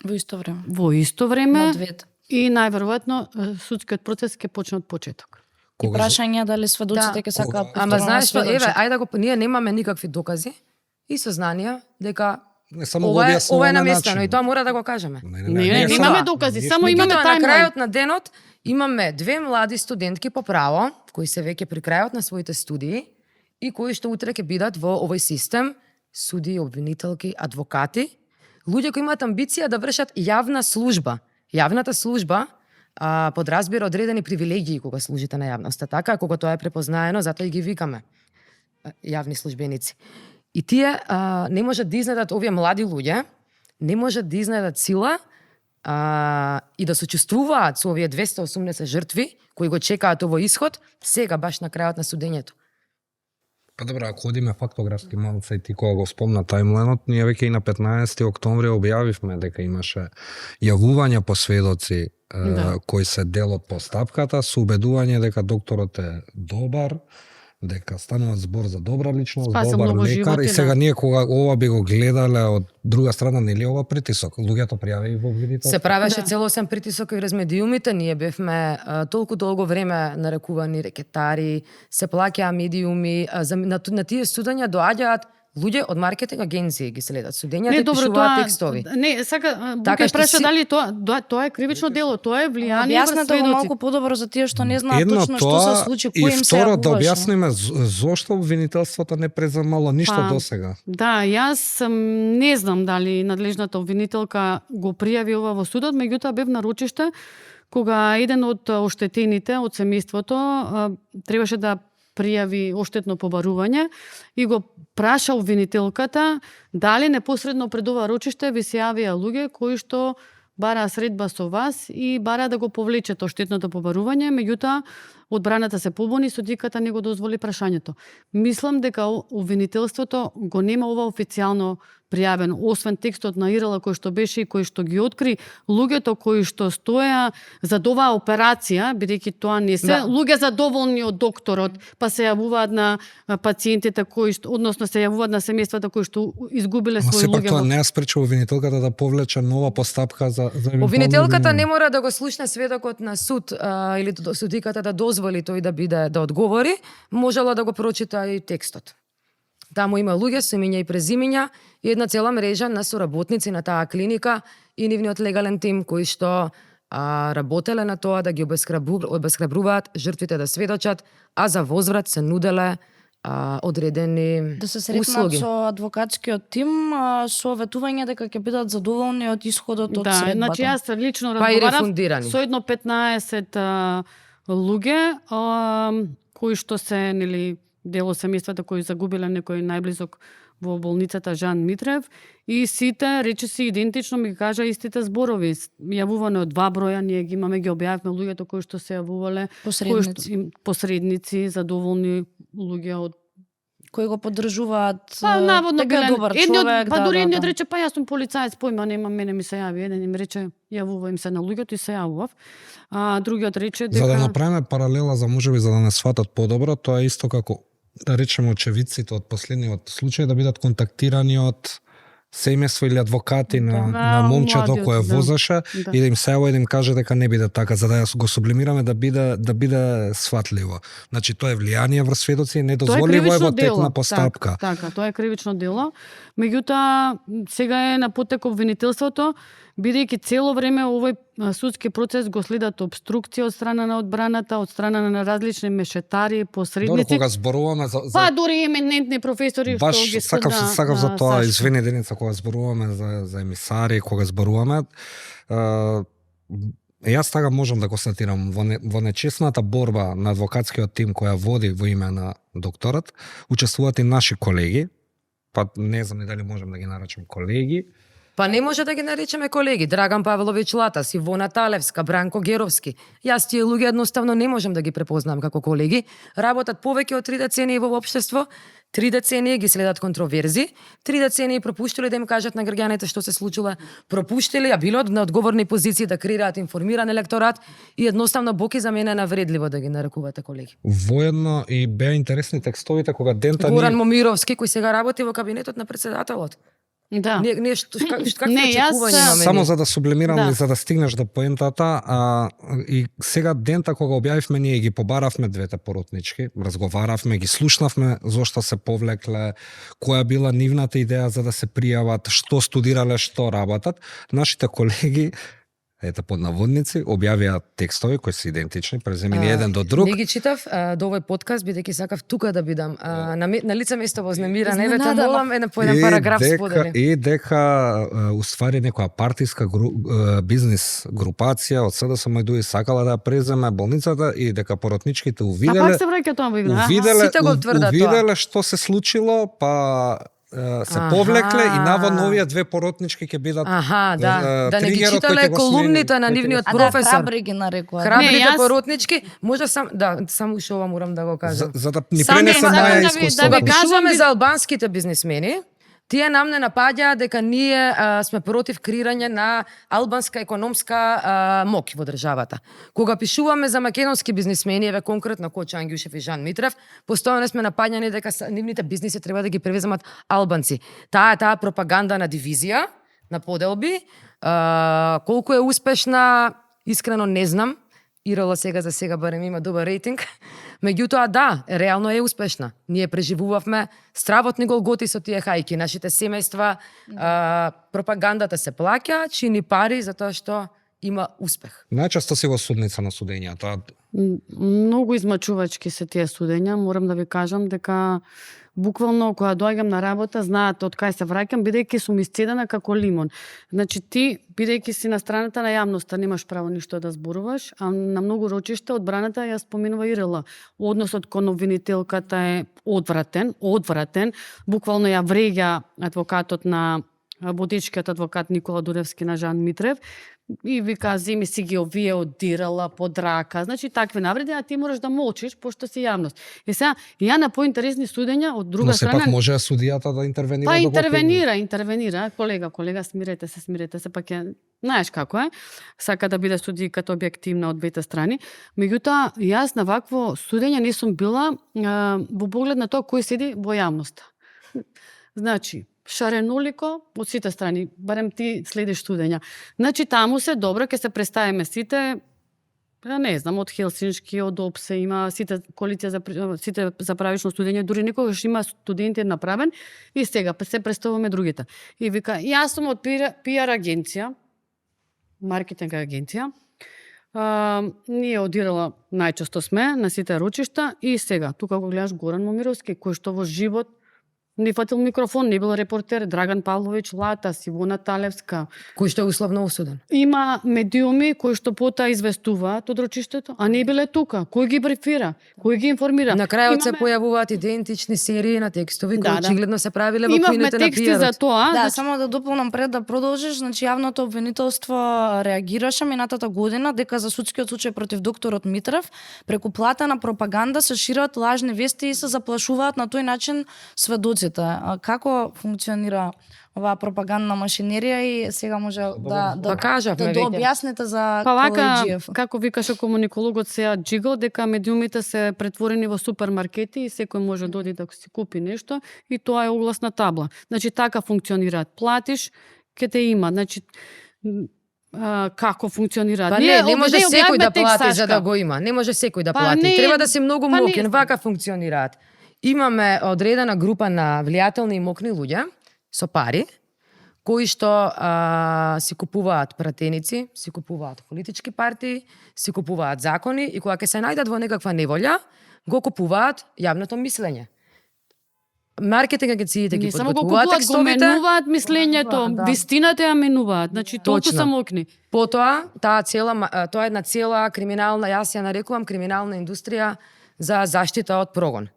во исто време. Во исто време. На двете. И најверојатно судскиот процес ќе почне од почеток. И прашање дали сведоците ќе сакаат Ама повторно знаеш што, еве, сведочат. ајде го ние немаме никакви докази и сознанија дека Не само го ова е објаснува на наместено начин. и тоа мора да го кажеме. Не, немаме докази, само имаме Меѓутоа, на тајмлајн. крајот на денот имаме две млади студентки по право, кои се веќе при крајот на своите студии и кои што утре ќе бидат во овој систем, суди, обвинителки, адвокати, луѓе кои имаат амбиција да вршат јавна служба. Јавната служба подразбира одредени привилегии кога служите на јавноста, така, кога тоа е препознаено, затоа и ги викаме јавни службеници. И тие не можат да изнедат, овие млади луѓе, не можат да изнедат сила и да сочувствуваат со овие 280 жртви кои го чекаат овој исход, сега баш на крајот на судењето. Па добро, ако одиме фактографски малце и ти кога го спомна тајмлајнот, ние веќе и на 15 октомври објавивме дека имаше јавување по сведоци кои се дел од постапката со убедување дека докторот е добар, дека станува збор за добра личност, Спаса добар многу лекар животи, и сега да. ние кога ова би го гледале од друга страна, нели ова притисок? Луѓето пријави во обвинителство. Се правеше целосен притисок и врз медиумите, ние бевме толку долго време нарекувани рекетари, се плаќаа медиуми, на тие судења доаѓаат луѓе од маркетинг агенции ги следат судењата и пишуваат текстови. Не, сака Така Буке што праша си- дали тоа е кривично дело, тоа е влијание врз Објаснете го сведоци. малку подобро за тие што не знаат Едно точно што тоа се случи, и кој им се второ да јавуваше. објасниме зошто обвинителството не преземало ништо Па, досега. Да, јас не знам дали надлежната обвинителка го пријави ова во судот, меѓутоа бев на рочиште кога еден од оштетените од семејството требаше да пријави оштетно побарување и го праша обвинителката дали непосредно пред ова рочиште ви се јавија луѓе кои што бараа средба со вас и бараа да го повлечат оштетното побарување, меѓутоа одбраната се побуни, судиката не го дозволи прашањето. Мислам дека обвинителството го нема ова официјално пријавено, освен текстот на Ирала кој што беше и кој што ги откри луѓето кои што стоја за оваа операција, бидејќи тоа не се Да. луѓе задоволни од докторот, па се јавуваат на пациентите кои што, односно се јавуваат на семејствата кои што изгубиле Но своји сепак луѓе. тоа не ја спречува обвинителката да повлече нова постапка за евентуално Обвинителката не обвинение. мора да го слушне сведокот на суд или судиката да дозволи тој да одговори, можела да го прочита и текстот. Таму има луѓе со имиња и презимиња и една цела мрежа на соработници на таа клиника и нивниот легален тим кои што работеле на тоа да ги обесхрабруваат жртвите да сведочат, а за возврат се нуделе одредени Да се сретнат услуги. со адвокатскиот тим со ветување дека ќе бидат задоволни од исходот од Да, средбата. значи јас лично Па и разговарав рефундирани. со едно 15 луѓе кои што се нели дел од семејствата кои загубиле некој најблизок во болницата Жан Митрев и сите речиси идентично ми кажа истите зборови. Јавуване од 2 броја, ние ги имаме, ги објавивме луѓето кои што се јавувале, кои што посредници, задоволни луѓе од кои го поддржуваат наводно дека е биле добар едниот, човек, па дури едниот да. рече па јас сум полицаец, појма немам, мене ми се јави, еден им рече јавувај им се на луѓето и се јавував. А другиот рече дека За да направиме паралела за можеби за да не сватат подобро, тоа е исто како да речеме очевидците од последниот случај да бидат контактирани од семејство или адвокати на момчето младиот, кое да. возеше Да. и да им се јави и да им каже дека не биде така, за да ја го сублимираме да биде сватливо. Значи тоа е влијание врз сведоци и недозволиво е во тек на постапка. Така, тоа е кривично дело. Меѓутоа, сега е на потек обвинителството, бидејќи цело време овој судски процес го следат обструкција од страна на одбраната, од страна на различни мешетари, Добро, посредници. кога зборуваме за Па дури еминентни професори што баш ги сакав за тоа, Сашко. извини Деница, кога зборуваме за емисари, кога зборуваме, јас така можам да констатирам во нечесната борба на адвокатскиот тим која води во име на докторот, учествуваат и наши колеги, па не знам дали можам да ги наречам колеги. Па не може да ги наречеме колеги. Драган Павлович Латас, Ивона Талевска, Бранко Геровски. Јас тие луѓе едноставно не можам да ги препознам како колеги. Работат повеќе од 3 децении во општество, 3 децении ги следат контроверзи, 3 децении пропуштиле да им кажат на граѓаните што се случило, пропуштиле, а било на одговорни позиции да креираат информиран електорат и едноставно боки за мене е навредливо да ги нарекувате колеги. Воедно и беа интересни текстовите кога Дента Горан Момировски, кој сега работи во кабинетот на претседателот. Да. Не какви Не, јас, очекувања имаме? Само ние? за да сублимирам Да. и за да стигнеш до поентата, и сега дента кога објавивме, ние ги побаравме двете поротнички, разговаравме, ги слушнавме зошто се повлекле, која била нивната идеја за да се пријават, што студирале, што работат. Нашите колеги, ете под наводници, објавија текстови кои се идентични, преземени еден до друг. Не ги читав до овој подкаст, бидејќи сакав тука да бидам на лице место вознемирана. Еве те Изненадана. молам по еден параграф сподели. И дека уствари некоја партиска бизнис групација од СДСМ и сакала да ја преземе болницата и дека поротничките А увиделе пак се враќа тоа во игра. Сите го тврдат тоа. увиделе што се случило, па се повлекле и наводно овие две поротнички ќе бидат Аха, да не ги тригерот кој читале ќе го смени. колумните на нивниот професор. храбри ги нарекува. Храбрите Не, јас- поротнички, може само уште ова морам да го кажам. за да ни Сами пренесе сакам моја да ви- искуство. Кога да ви кажам, пишуваме ви- за албанските бизнисмени, тие нам не напаѓаат дека ние сме против креирање на албанска економска моќ во државата. Кога пишуваме за македонски бизнисмени, еве конкретно Кочо Ангјушев и Жан Митрев, постојано сме напаѓани дека нивните бизниси треба да ги превеземат албанци. Таа пропаганда на дивизија, на поделби, колку е успешна, искрено не знам. Ирала за сега барем има добар рейтинг. Меѓутоа да, реално е успешна. Ние преживувавме стравотни голготи со тие хајки. Нашите семејства, пропагандата се плаќа, чини пари затоа што има успех. Најчесто си во судница на судењата. Многу измачувачки се тие судења, морам да ви кажам дека буквално кога доаѓам на работа, знаат од кај се враќам, бидејќи сум исцедена како лимон. Значи ти, бидејќи си на страната на јавноста, немаш право ништо да зборуваш, а на многу рочишта одбраната ја споменува Ирела. Односот кон обвинителката е одвратен, буквално ја вреѓа адвокатот на водичкиот адвокат Никола Дудевски на Жан Митрев и вика, земи си ги овие одирала под рака. Значи такви навреди, а ти мораш да молчиш пошто си јавност. И сега ја на поинтересни судења од друга Но страна. сепак може судијата да интервенира. Па да го интервенира. Колега, смирете се, пак е, знаеш како е, сака да биде судијката објективна од двете страни. Меѓутоа, јас на вакво судење не сум била во поглед на тоа кој седи во јавноста. Значи, шаренолико од сите страни, барем ти следиш судења. Значи, таму се добро, ќе се представиме сите, не знам, од Хелсиншки, од ОПСЕ има сите сите за правично студење, дури некогаш има студенти направен и сега се представуваме другите. И вика, јас сум од PR агенција, маркетинг агенција, ние одирала најчесто сме на сите ручишта и сега, тука го гледаш Горан Момировски, кој што во живот не фатил микрофон, не бил репортер, Драган Павлович Лата, Сивона Талевска. Кој што е условно осуден. Има медиуми кои што потоа известуваат од рочиштето, а не биле тука. Кој ги брифира? Кој ги информира? На крајот се Имаме- појавуваат идентични серии на текстови кои Да, да. очигледно се правиле во Имавме кујните на тексти за пијарот. тоа. Да, значи, само да дополнам пред да продолжиш, значи јавното обвинителство реагираше минатата година дека за судскиот случај против докторот Митрев преку платена пропаганда се шират лажни вести и се заплашуваат на тој начин сведоците. А како функционира оваа пропагандна машинерија и сега може Па кажавме да веќе. објасните за Па вака, Калојџиев. како викаше комуникологот сега Джигл, дека медиумите се претворени во супермаркети и секој може да оди да си купи нешто и тоа е огласна табла. Значи така функционираат. Платиш, ке те има. Значи како функционираат? Па не може секој да објавме текст, плати за Сашка. да го има. Не може секој да Па плати. не- Треба да си многу па не моќен. знам. Вака функционираат. Имаме одредена група на влијателни и мокни луѓе со пари, кои што си купуваат пратеници, си купуваат политички партии, си купуваат закони и кога ќе се најдат во некаква неволја, го купуваат јавното мислење. Маркетинг агенциите ги Не само го подготвуваат купуваат, го текстовите. менуваат мислењето, Да. вистината ја менуваат. Значи толку Точно. се мокни. Потоа, тоа е една цела криминална, јас ја нарекувам криминална индустрија за заштита од прогон.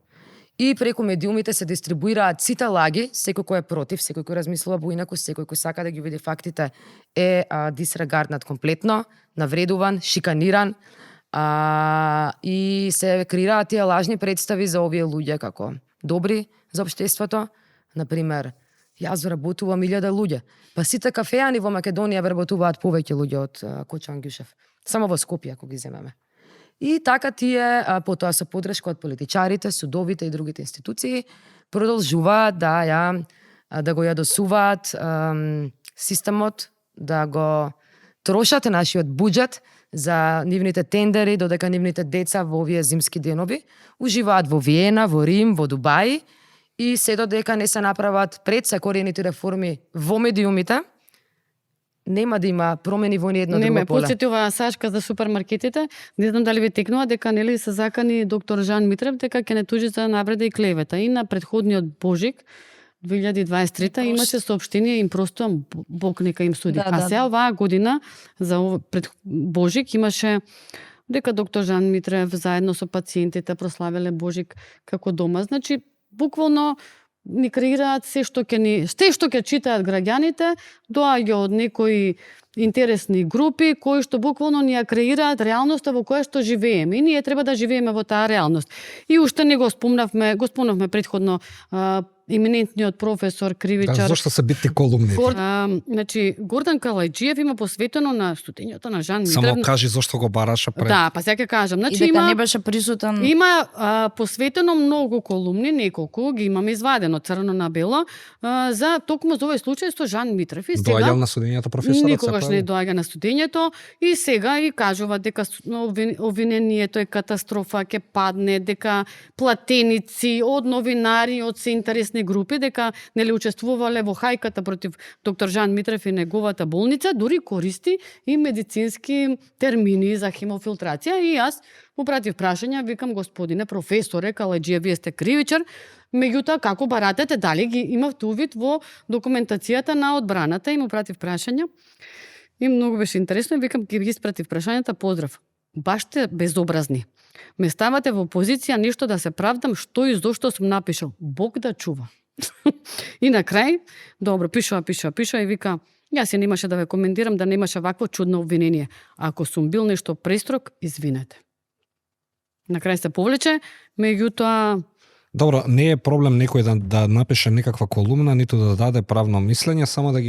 И преку медиумите се дистрибуираат сите лаги, секој кој е против, секој кој размислува поинаку, секој кој сака да ги види фактите е дисрегарднат комплетно, навредуван, шиканиран, и се креираат тие лажни представи за овие луѓе како добри за општеството. Например, јас вработувам 1000 луѓе. Па сите кафеани во Македонија вработуваат повеќе луѓе од Кочо Ангјушев. Само во Скопје, ако ги земеме. И така тие, потоа со подршка од политичарите, судовите и другите институции, продолжуваат да ја да го јадосуваат системот, да го трошат нашиот буџет за нивните тендери, додека нивните деца во овие зимски денови уживаат во Виена, во Рим, во Дубај и се додека не се направат предсакорените реформи во медиумите, нема да има промени во ниедно Не друго ме поле. потсетува Сашка за супермаркетите. Не знам дали ви текнува дека нели се закани доктор Жан Митрев дека ќе не тужи за навреда и клевета. И на претходниот Божик 2023 имаше соопштение им просто Бог нека им суди. А сега оваа година за пред Божик имаше дека доктор Жан Митрев заедно со пациентите прославиле Божик како дома. Значи буквално ни креираат се што ќе читаат граѓаните, доаѓа од некои интересни групи кои што буквално ни ја креираат реалноста во која што живееме и ние треба да живееме во таа реалност. И уште не го спомнавме претходно иминентниот професор Кривичар. Да, зашто се битни колумни? Значи Гордан Калајджиев има посветено на студењето на Жан Митрев. Само кажи зашто го бараше пред. Да, па сега ќе кажам. Значи и дека има не беше присутен. Има посветено многу колумни, неколку ги имаме извадено црно на бело за токму за овој случај со Жан Митрев. И сега Доаѓал на студењето професорот? Никогаш не доаѓа на студењето и сега и кажува дека обвинението е катастрофа, ќе падне, дека платеници од новинари, од се интересни групи, дека нели учествувале во хајката против доктор Жан Митрев и неговата болница, дури користи и медицински термини за хемофилтрација. И јас му пратив прашања, викам господине професоре Калајджиев, вие сте кривичар, меѓутоа како баратате, дали ги имавте увид во документацијата на одбраната, и му пратив прашања. И многу беше интересно, викам ги испратив прашањата, поздрав. Баш сте безобразни. Ме ставате во позиција нешто да се правдам што и зошто сум напишал. Бог да чува. И на крај, добро, пишува и вика, јас ја немаше да ве коментирам да немаше вакво чудно обвинение. Ако сум бил нешто престрог, извинете. На крај се повлече, меѓутоа Добро, не е проблем некој да напише некаква колумна, ниту да даде правно мислење, само да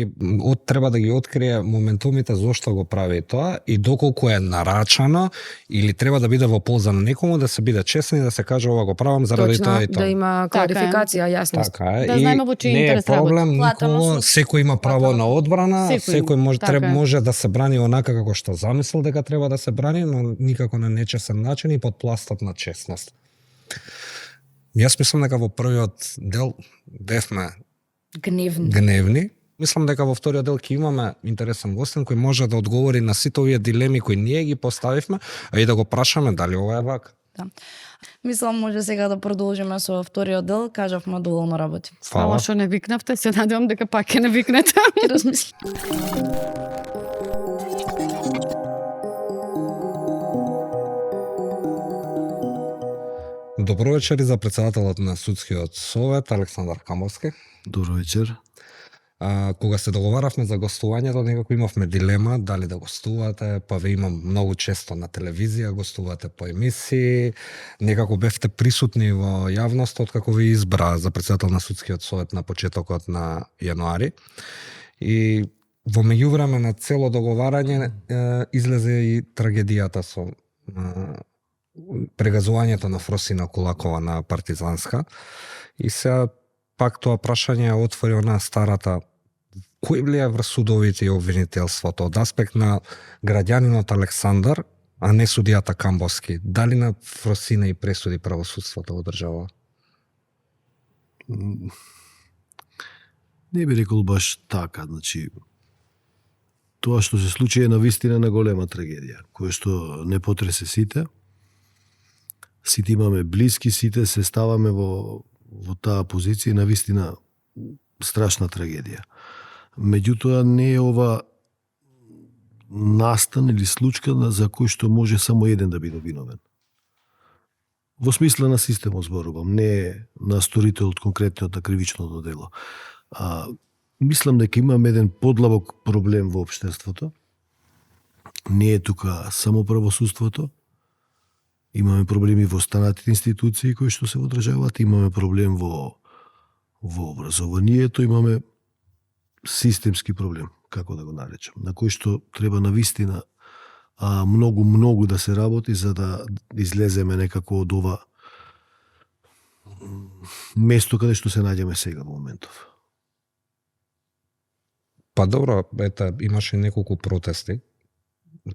треба да ги открие моментумите зошто го прави тоа и доколку е нарачано или треба да биде во полза на некому, да се биде честен и да се каже ова го правам заради тоа и тоа. Да има кларификација, јасност. Така е. Да знаеме во чиј интерес работи. Не е проблем никого, секој има право на одбрана, секој може да се брани онака како што замислил дека треба да се брани, но никако на нечестен начин и под пластот на честност. Јас мислам дека во првиот дел бевме гневни. Мислам дека во вториот дел ќе имаме интересен гостин кој може да одговори на сите овие дилеми кои ние ги поставивме, а и да го прашаме дали ова е вака. Да. Мислам може сега да продолжиме со вториот дел, кажавме доволно работи. Фала што не викнавте, се надевам дека пак ќе не викнете. Ќе размислам. Добро вечер и за председателот на Судскиот совет Александар Камбовски. Добро вечер. Кога се договаравме за гостувањето, некако имавме дилема дали да гостувате, па ве имам многу често на телевизија, гостувате по емисии, некако бевте присутни во јавност откако ви избра за председател на Судскиот совет на почетокот на јануари. И во меѓувреме на цело договарање излезе и трагедијата со прегазувањето на Фросина Кулакова на Партизанска. И сега пак тоа прашање отвори она старата кој влијае врз судовите и обвинителството од аспект на граѓанинот Александар, а не судијата Камбовски. Дали на Фросина и пресуди правосудството во држава? Не би рекол баш така, значи тоа што се случи е навистина на голема трагедија, која што не потресе сите. Сите имаме блиски, сите се ставаме во таа позиција, навистина страшна трагедија. Меѓутоа не е ова настан или случка за кој што може само еден да биде виновен. Во смисла на системот зборувам, не на сторителот конкретниот на кривичното дело. Мислам дека имаме еден подлабок проблем во општеството. Не е тука само правосудството. Имаме проблеми во останатите институции кои што се одржаваат, имаме проблем во образованието, имаме системски проблем, како да го наречам, на кој што треба навистина многу да се работи за да излеземе некако од ова место каде што се наѓаме сега во моментов. Па добро, имаше неколку протести.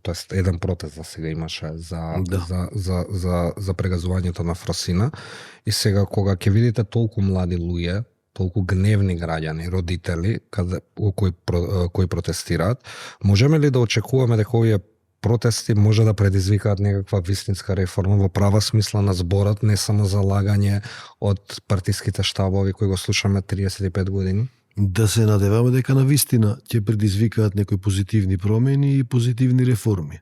Тоест еден протест за сега имаше за прегазувањето на Фросина, и сега кога ќе видите толку млади луѓе, толку гневни граѓани, родители кои протестираат, можеме ли да очекуваме дека овие протести може да предизвикаат некаква вистинска реформа во права смисла на зборот, не само залагање од партиските штабови кои го слушаме 35 години? Да се надеваме дека на вистина ќе предизвикаат некои позитивни промени и позитивни реформи.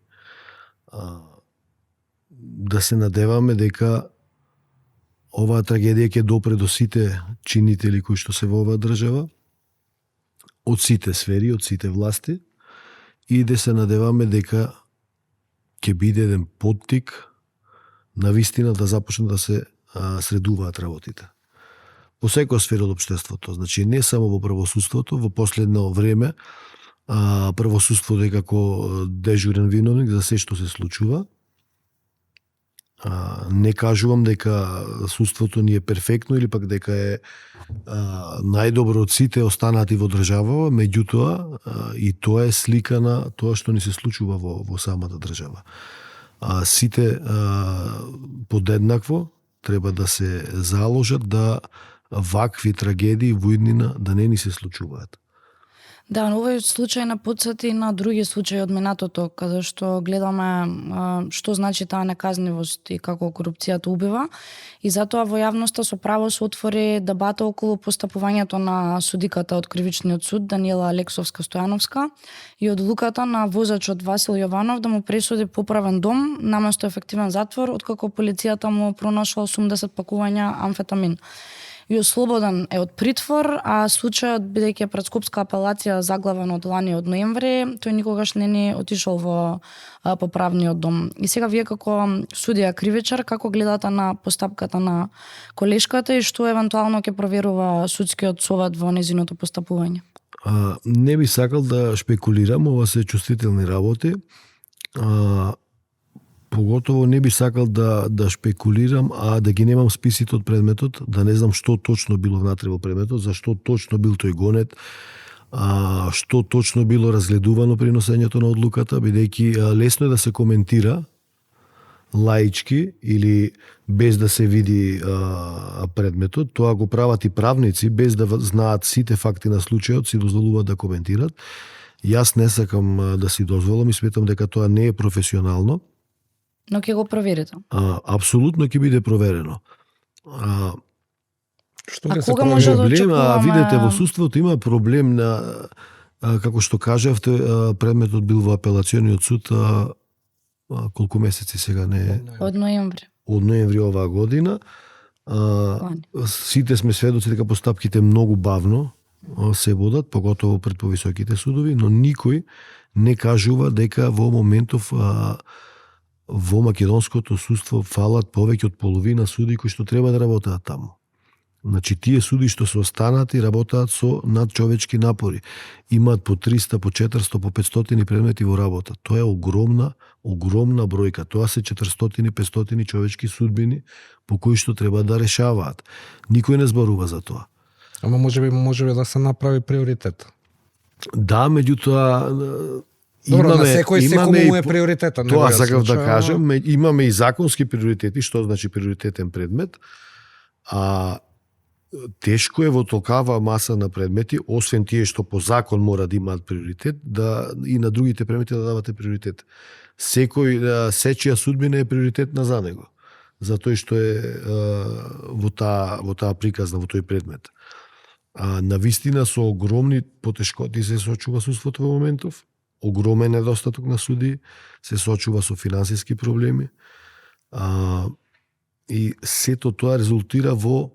Да се надеваме дека оваа трагедија ќе допре до сите чинители кои што се во оваа држава, од сите сфери, од сите власти, и да се надеваме дека ќе биде еден поттик на вистина да започне да се средуваат работите. По секоја сфера од општеството, значи не само во правосудството, во последно време правосудството е како дежурен виновник за се што се случува. Не кажувам дека судството ни е перфектно или пак дека е најдобро од сите останати во држава, меѓутоа и тоа е слика на тоа што ни се случува во самата држава. Сите подеднакво треба да се заложат да вакви трагедии во иднина да не ни се случуваат. Да, овој случај на потсети на други случаи од минатото, каде што гледаме што значи таа неказнивост и како корупцијата убива, и затоа во јавноста со право се отвори дебата околу постапувањето на судиката од Кривичниот суд Даниела Алексовска-Стојановска и одлуката на возачот Васил Јованов да му пресуди поправен дом наместо ефективен затвор, откако полицијата му пронашла 80 пакувања амфетамин. И ослободен е од притвор, а случајот, бидејќи е пред Скопска апелација заглавен од лани од ноември, тој никогаш не ни отишол во поправниот дом. И сега вие како судија кривичар, како гледате на постапката на колешката и што евентуално ќе проверува судскиот совет во незиното постапување? Не би сакал да шпекулирам, ова се чувствителни работи. Поготово не би сакал да шпекулирам, а да ги немам списите од предметот, да не знам што точно било внатре во предметот, зашто точно бил тој гонет, што точно било разгледувано при носењето на одлуката, бидејќи лесно е да се коментира лаички или без да се види предметот. Тоа го прават и правници, без да знаат сите факти на случајот, си дозволуваат да коментират. Јас не сакам да си дозволам и сметам дека тоа не е професионално. Но ќе го проверите? Апсолутно ќе биде проверено. Што а кога може да очекуваме? Видете, во судството има проблем на, како што кажавте, предметот бил во апелациониот суд колку месеци сега не... Од ноември. Од ноември оваа година. Сите сме сведоци дека постапките многу бавно се водат, поготово пред повисоките судови, но никој не кажува дека во моментов во македонското судство фалат повеќе од половина суди кои што треба да работат таму. Значи, тие суди што се останати работаат со надчовечки напори. Имаат по 300, по 400, по 500 предмети во работа. Тоа е огромна бројка. Тоа се 400-500 човечки судбини по кои што треба да решаваат. Никој не зборува за тоа. Ама може би да се направи приоритет. Да, меѓутоа Добро, на секој му е приоритетот. Тоа сакав да кажам, имаме и законски приоритети, што значи приоритетен предмет, а тешко е во толкава маса на предмети, освен тие што по закон мора да имаат приоритет, да и на другите предмети да давате приоритет. Сечија судбина е приоритетна за него, за тој што е во таа приказна, во тој предмет. На вистина со огромни потешкоти се соочува судството во моментов, огромен недостаток на суди, се соочува со финансиски проблеми, и сето тоа резултира во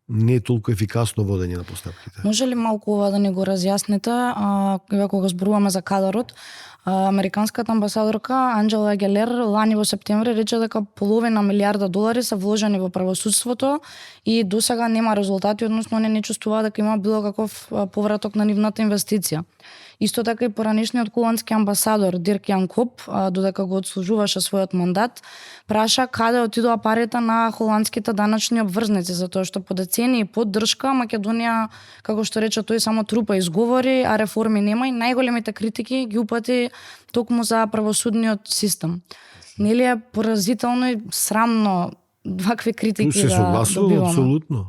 не толку ефикасно водење на постапките. Може ли малку ова да ни го разјасните, кога зборуваме за кадарот? Американската амбасадорка Анджела Гелер лани во септември рече дека половина милиарда долари се вложени во правосудството и досега нема резултати, односно не чувствува дека има било каков повраток на нивната инвестиција. Исто така и поранешниот холандски амбасадор Дирк Јан Коп, додека го одслужуваше својот мандат, праша каде отидоа парите на холандските даначни обврзници, затоа што по децении поддршка Македонија, како што рече тој, само трупа изговори, а реформи нема и најголемите критики ги упати токму за правосудниот систем. Нели е поразително и срамно вакви критики Се да согласувам добиваме? апсолутно.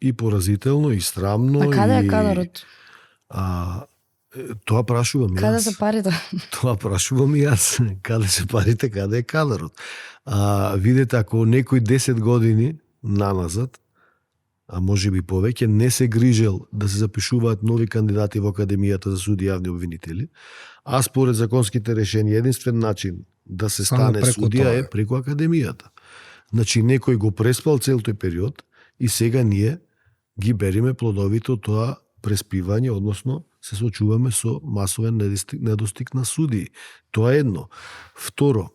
И поразително, и срамно. А каде и... е кадарот? Тоа прашувам и Каде јас. се парите? Тоа прашувам и јас. Каде се парите, каде е кадарот? Видете, ако некој 10 години наназад, а може би повеќе, не се грижел да се запишуваат нови кандидати во Академијата за суди и јавни обвинители, а според законските решенија единствен начин да се Само стане преку судија тоа е е. преку Академијата. Значи, некој го преспал цел тој период и сега ние ги бериме плодовите од тоа преспивање, односно се соочуваме со масовен недостиг на судии. Тоа е едно. Второ,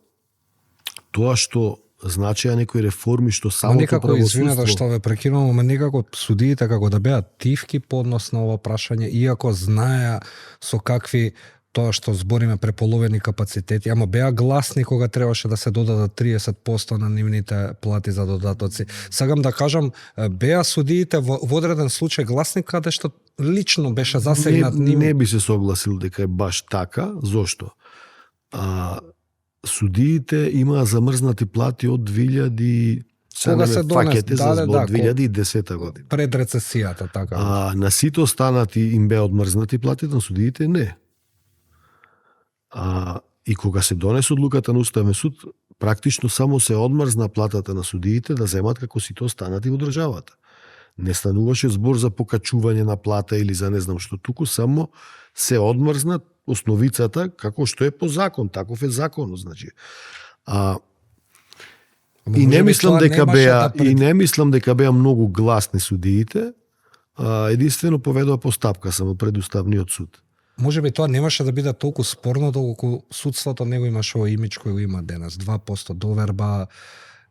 тоа што значеа некои реформи што Ама самото некако, извинете правосудство... што ве прекинувам, ама некако судиите како да беа тивки по однос на ова прашање, иако знаеа со какви тоа што збориме преполовени капацитети, ама беа гласни кога требаше да се додадат 30% на нивните плати за додатоци. Сакам да кажам, беа судиите во одреден случај гласни каде што лично беше засегнат не би се согласил дека е баш така. Зошто? Судиите имаа замрзнати плати од 2000 Кога се донес, за збор 2010 година. Пред рецесијата, така. На сите останати им беа одмрзнати платите, на судиите не. И кога се донесе одлуката на Уставен суд, практично само се одмрзна платата на судиите да земат како сите останати во државата. Не стануваше збор за покачување на плата или за не знам што, туку само се одмрзна основицата како што е по закон, таков е законот, значи. И не мислам дека беа многу гласни судиите, единствено поведува постапка само пред Уставниот суд. Може би тоа немаше да биде толку спорно доколку судството не го имаше овој имидж кој го има денес. 2% доверба.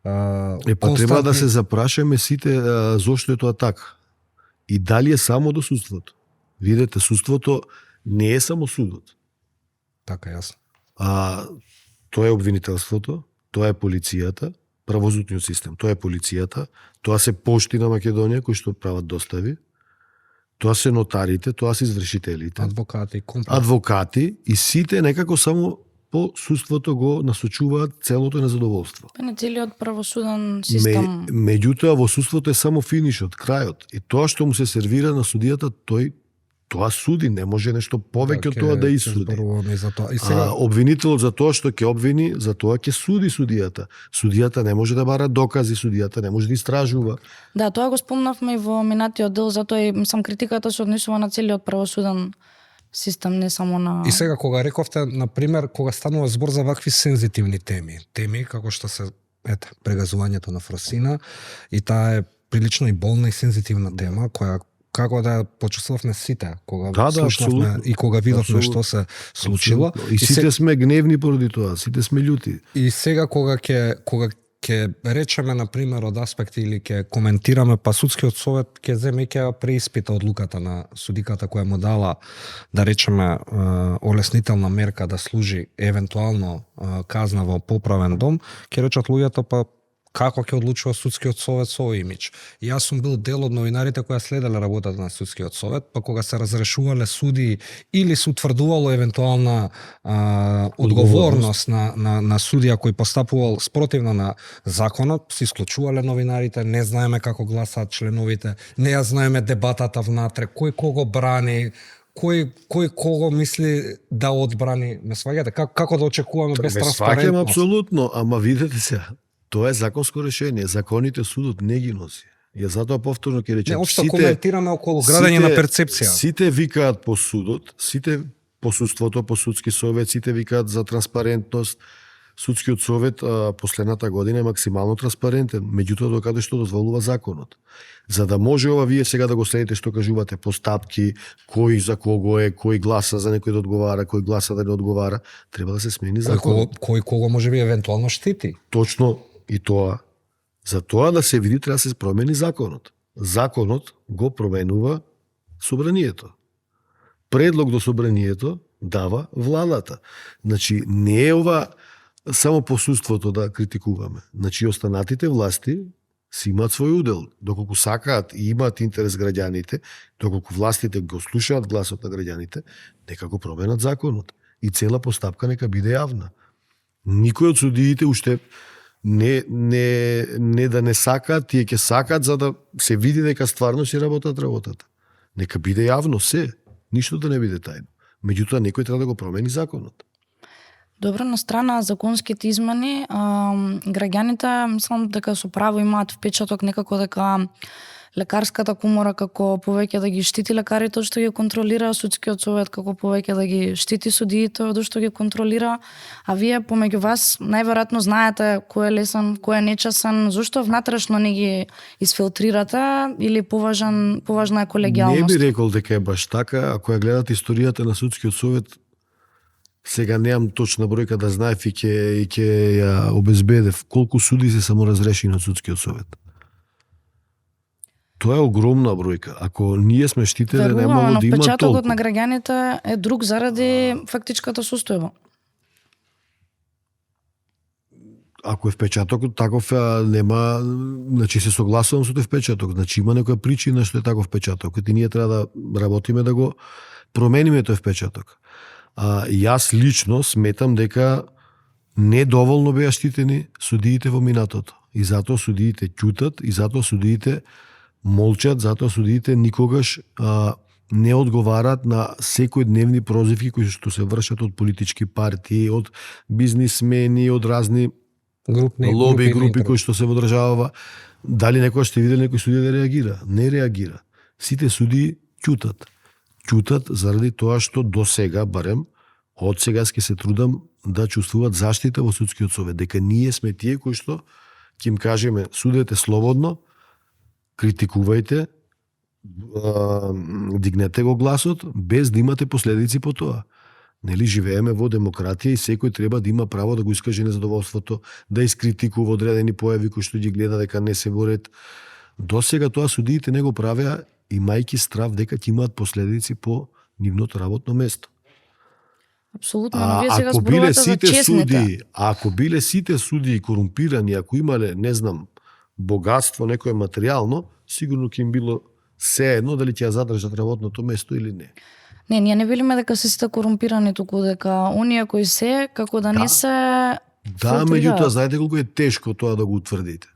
Треба да се запрашаме сите зошто е тоа така. И дали е само до судството. Видете, судството не е само судот. Така, јасно. Тоа е обвинителството, тоа е полицијата, правосудниот систем, тоа е полицијата, тоа се пошти на Македонија кои што прават достави, тоа се нотарите, тоа се извршителите, адвокати и сите некако само по судството го насочуваат целото незадоволство. Не целиот правосуден систем. Меѓутоа во судството е само финишот, крајот. И тоа што му се сервира на судијата, тоа суди, не може нешто повеќе од тоа да исуди. Обвинителот за тоа што ќе обвини, за тоа ќе суди судијата. Судијата не може да бара докази, судијата не може да истражува. Да, тоа го спомнавме и во минатиот дел, затоа и мислам критиката се однесува на целиот правосуден систем, не само на... И сега кога рековте, например, кога станува збор за вакви сензитивни теми како што се прегазувањето на Фросина, и таа е прилично и болна и сензитивна тема која како да почувствувавме сите кога слушнавме и кога видовме што се случило. И сите сме гневни поради тоа, сите сме љути. И сега кога ќе речеме на пример од аспекти или ќе коментираме, па судскиот совет ќе земе и ќе преиспита одлуката на судиката која му дала, да речеме, олеснителна мерка да служи евентуално казна во поправен дом, ќе речат луѓето, па како ќе одлучува судскиот совет со овој имидж. Јас сум бил дел од новинарите кои следеле работата на судскиот совет, па кога се разрешувале суди или се утврдувало евентуална одговорност на судија кој постапувал спротивно на законот, се исклучувале новинарите, не знаеме како гласаат членовите, не ја знаеме дебатата внатре, кој кого брани, кој кого мисли да одбрани. Ме сваѓате? Како да очекуваме без транспарентност? Ме сваќам апсолутно, ама видете се, тоа е законско решение. Законите судот не ги носи. Ја затоа повторно ќе речем. Не, општо коментираме околу градење на перцепција. Сите викаат по судот, сите по судството, по судски совет, сите викаат за транспарентност. Судскиот совет последната година е максимално транспарентен, меѓутоа докаде што дозволува законот. За да може ова вие сега да го следите што кажувате, постапки, кој за кого е, кој гласа за некој да одговара, кој гласа да не одговара, треба да се смени законот. Кој кого може би евентуално штити. Точно и тоа. За тоа да се види треба да се промени законот. Законот го променува собранието. предлог до собранието дава владата. Значи не е ова само посуството да критикуваме. Значи останатите власти си имаат свој удел. Доколку сакаат и имаат интерес граѓаните, доколку властите го слушаат гласот на граѓаните, нека го променат законот. И цела постапка нека биде јавна. Никој од судиите уште не да не сакаат, тие ќе сакаат за да се види дека стварно си работат работата. Нека биде јавно се, ништо да не биде тајно. Меѓутоа некој треба да го промени законот. Добро, на страна законските измени, граѓаните мислам дека со право имаат впечаток некако дека лекарската комора како повеќе да ги штити лекарите од што ги контролира, судскиот совет како повеќе да ги штити судиите од што ги контролира, а вие помеѓу вас најверојатно знаете кој е лесен, кој е нечесен, зошто внатрешно не ги изфилтрирате или поважна е колегијалност? Не би рекол дека е баш така, ако ја гледате историјата на судскиот совет, сега немам точна бројка да знаев и ќе ја обезбедев колку суди се саморазрешени од судскиот совет. Тоа е огромна бројка. Ако ние сме штители, немало да има толку. Впечатокот на граѓаните е друг заради фактичката состојба. Ако е впечатокот таков, нема, значи се согласувам со тој впечаток. Значи има некоја причина што е таков впечаток. И ние треба да работиме да го промениме тој впечаток. Јас лично сметам дека недоволно беа штитени судиите во минатото. И затоа судиите ќутат, и затоа судиите молчат, затоа судиите никогаш не одговарат на секојдневни прозивки кои што се вршат од политички партии, од бизнисмени, од разни лоби групи кои што се во државава. Дали некој ще видел некој судија да реагира? Не реагира. Сите судии ќутат. Ќутат заради тоа што до сега, барем, од сега ќе се трудам да чувствуваат заштита во судскиот совет, дека ние сме тие кои што ќе им кажеме судете слободно, критикувајте, дигнете го гласот, без да имате последици по тоа. Нели живееме во демократија и секој треба да има право да го искаже незадоволството, да искритикува одредени појави кои што ги гледа дека не се во ред. До сега тоа судиите не го правеа, имајќи страв дека ќе имаат последици по нивното работно место. Апсолутно, но вие сега зборувате за честните. Ако биле сите судии корумпирани, ако имале, не знам, богатство, некое материјално, сигурно ќе им било сеедно дали ќе ја задржат работното место или не. Не, ние не велиме дека се сите корумпирани, туку дека оние кои се, како да не се Да, меѓутоа, знаете колку е тешко тоа да го утврдите.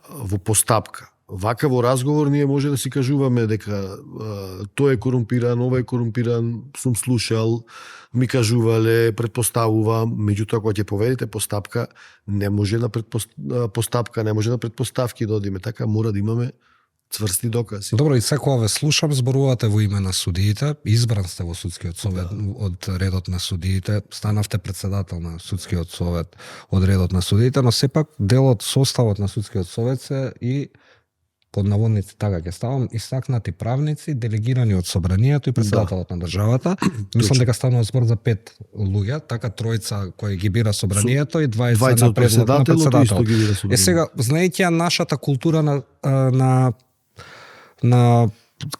Во постапка. Вака во разговор ние може да си кажуваме дека тој е корумпиран, овој е корумпиран, сум слушал, ми кажувале, предпоставувам, меѓутоа кога ќе поведите постапка, не може на постапка, не може на предпоставки да одиме, така мора да имаме цврсти докази. Добро, и секоја ве слушам, зборувате во име на судиите, избран сте во судскиот совет од редот на судиите, станавте председател на судскиот совет од редот на судиите, но сепак дел од составот на судскиот совет се и под наводници така ќе ставам, истакнати правници, делегирани од собранието и председателот на државата. Мислам дека станува збор за 5 луѓе, така тројца кои ги бира собранието и двајца на председател. Сега, знаејќи нашата култура на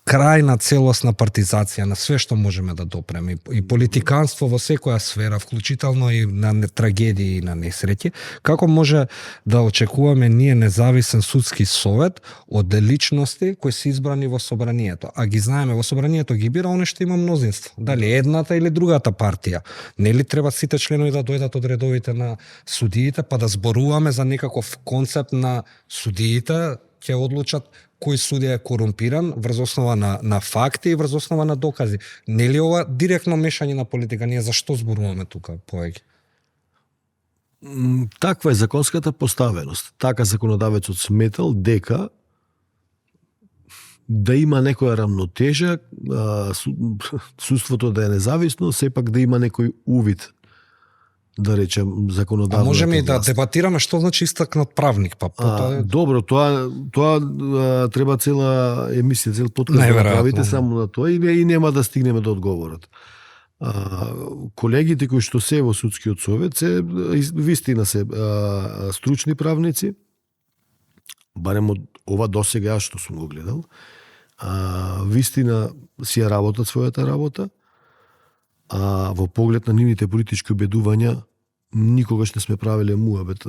крајна целосна партизација на све што можеме да допреме и политиканство во секоја сфера, вклучително и на трагедии и на несреќи, како може да очекуваме ние независен судски совет од личности кои се избрани во собранието? А ги знаеме, во собранието ги бира оне што има мнозинство, дали едната или другата партија. Нели треба сите членови да дојдат од редовите на судиите, па да зборуваме за некаков концепт на судиите, ќе одлучат кој судија е корумпиран врз основа на факти и врз основа на докази. Нели ова директно мешање на политика? Ние зашто зборуваме тука повеќе? Таква е законската поставеност. Така законодавецот сметал дека да има некоја рамнотежа, судството да е независно, сепак да има некој увид, да речем, законодавната. А можеме и да дебатираме што значи истакнат правник, па добро, тоа треба цела емисија, цел подкаст да правите само на тоа и нема да стигнеме до одговорот. Колегите кои што се во судскиот совет се вистина се стручни правници, барем од ова досега што сум го гледал, вистина си ја работат својата работа, а во поглед на нивните политички убедувања никогаш не сме правеле муабет,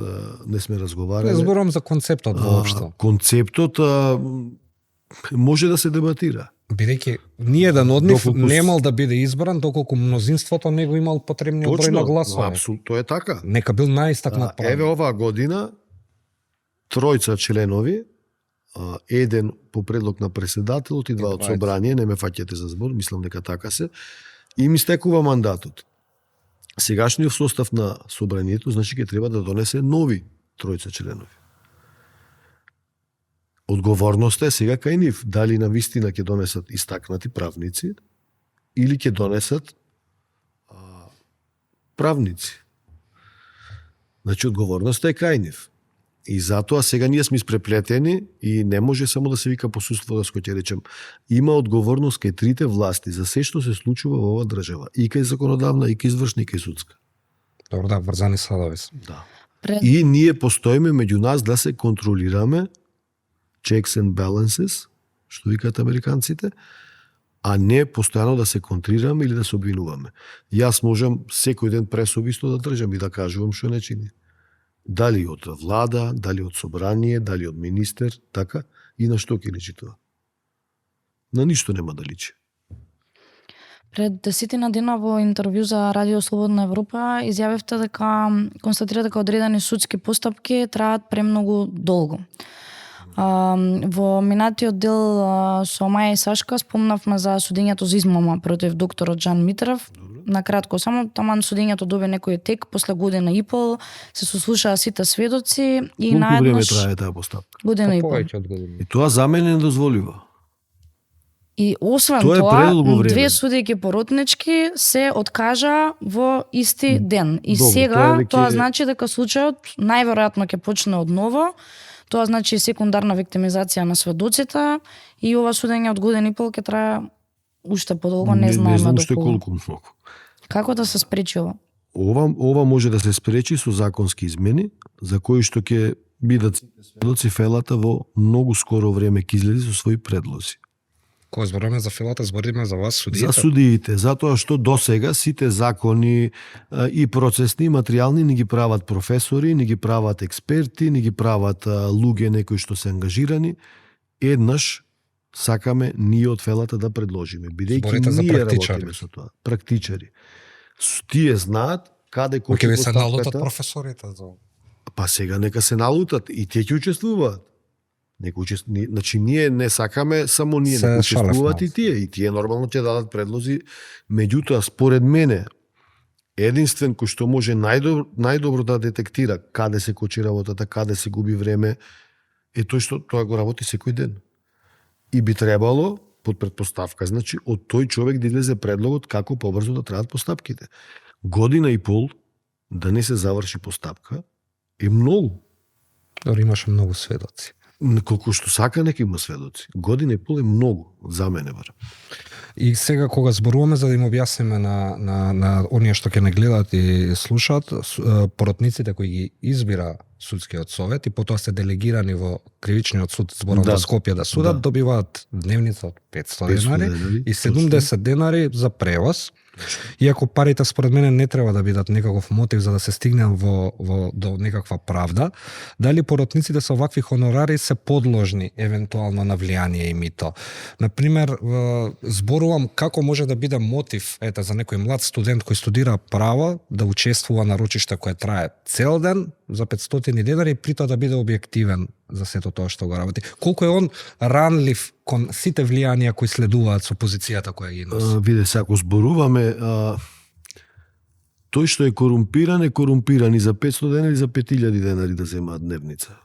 не сме разговарале. Не зборувам за концептот воопшто. Концептот може да се дебатира. Бидејќи ниеден од нив Доколку немал да биде избран доколку мнозинството не го имал потребниот број на гласови. Апсолутно, тоа е така. Нека бил најистакнат правник. Еве оваа година тројца членови, еден по предлог на преседателот и два од собрание, не ме фаќате за збор, мислам дека така се, им истекува мандатот. Сегашниот состав на собранието, значи ќе треба да донесе нови тројца членови. Одговорноста е сега кај нив, дали на вистина ќе донесат истакнати правници или ќе донесат правници. Значи одговорноста е кај нив. И затоа сега ние сме испреплетени и не може само да се вика посуство, да ќе речем. Има одговорност кај трите власти за се што се случува во оваа држава. И кај законодавна, и кај извршна, и кај судска. Добро, да, врзани садови. Да. И ние постоиме меѓу нас да се контролираме, checks and balances, што викаат американците, а не постојано да се контрираме или да се обвинуваме. Јас можам секој ден пресобисто да држам и да кажувам што не чини. Дали од влада, дали од собрание, дали од министер, така, и на што ќе личи тоа? На ништо нема да личи. Пред 10 дена во интервју за Радио Слободна Европа изјавивте дека констатирате дека одредени судски постапки траат премногу долго. Во минатиот дел со Маја и Сашка спомнавме за судењето за измама против докторот Жан Митрев. Накратко, само таман судењето доби некој тек, после година и пол се сослушаа сите сведоци и Колку време наеднаш трае таа постапка? година и пол. Повеќе од година. И тоа за мене недозволиво. И освен Тоа е тоа, предолго време. две судејки поротнички се откажа во исти ден. И Добро, сега тоа тоа веќе- значи дека случајот најверојатно ќе почне од ново. Тоа значи секундарна виктимизација на сведоците и ова судење од година и пол ќе трае уште подолго, не знаеме Не знам уште доколку. колку многу. Како да се спречи ова? Ова може да се спречи со законски измени, за кои што ќе бидат сведоци фелата во многу скоро време ќе излезе со своји предлози. Кога зборуваме за филата, збориме за вас судиите. За судиите, затоа што досега сите закони и процесни и материјални ни ги прават професори, ни ги прават експерти, ни ги прават луѓе некои што се ангажирани. Еднаш сакаме ние од фелата да предложиме, бидејќи Зборите за ние практичари. работиме со тоа. Практичари. Тие знаат каде Кој ќе кој ви се налутат професорите за ова? Па сега нека се налутат и тие ќе учествуваат. Значи ние не сакаме само ние, Се нека учествуваат шалев, и тие нормално ќе дадат предлози. Меѓутоа според мене единствен кој што може најдобро да детектира каде се кочи работата, каде се губи време, е тој што тоа го работи секој ден. И би требало под претпоставка, значи од тој човек да излезе предлогот како побрзо да траат постапките. Година и пол да не се заврши постапка е многу. Дори имаше многу сведоци. Колку што сака нека има сведоци. Година и пол е многу, за мене барем. И сега кога зборуваме за да им објасниме на оние што ќе не гледаат и слушаат, поротниците кои ги избира судскиот совет и потоа се делегирани во кривичниот суд зборам во Скопје да судат, добиваат дневница од 500 денари и 70 денари за превоз. Иако парите според мене не треба да бидат некаков мотив за да се стигне до некаква правда, дали поротниците со вакви хонорари се подложни евентуално на влијание и мито. Например, зборувам како може да биде мотив за некој млад студент кој студира право да учествува на рочиште кое трае цел ден за 500 денари и при тоа да биде објективен за сето тоа што го работи. Колку е он ранлив кон сите влијанија кои следуваат со позицијата која ги носи? Виде се, ако зборуваме, тој што е корумпиран и за 500 денари, за 5000 денари да земаат дневница.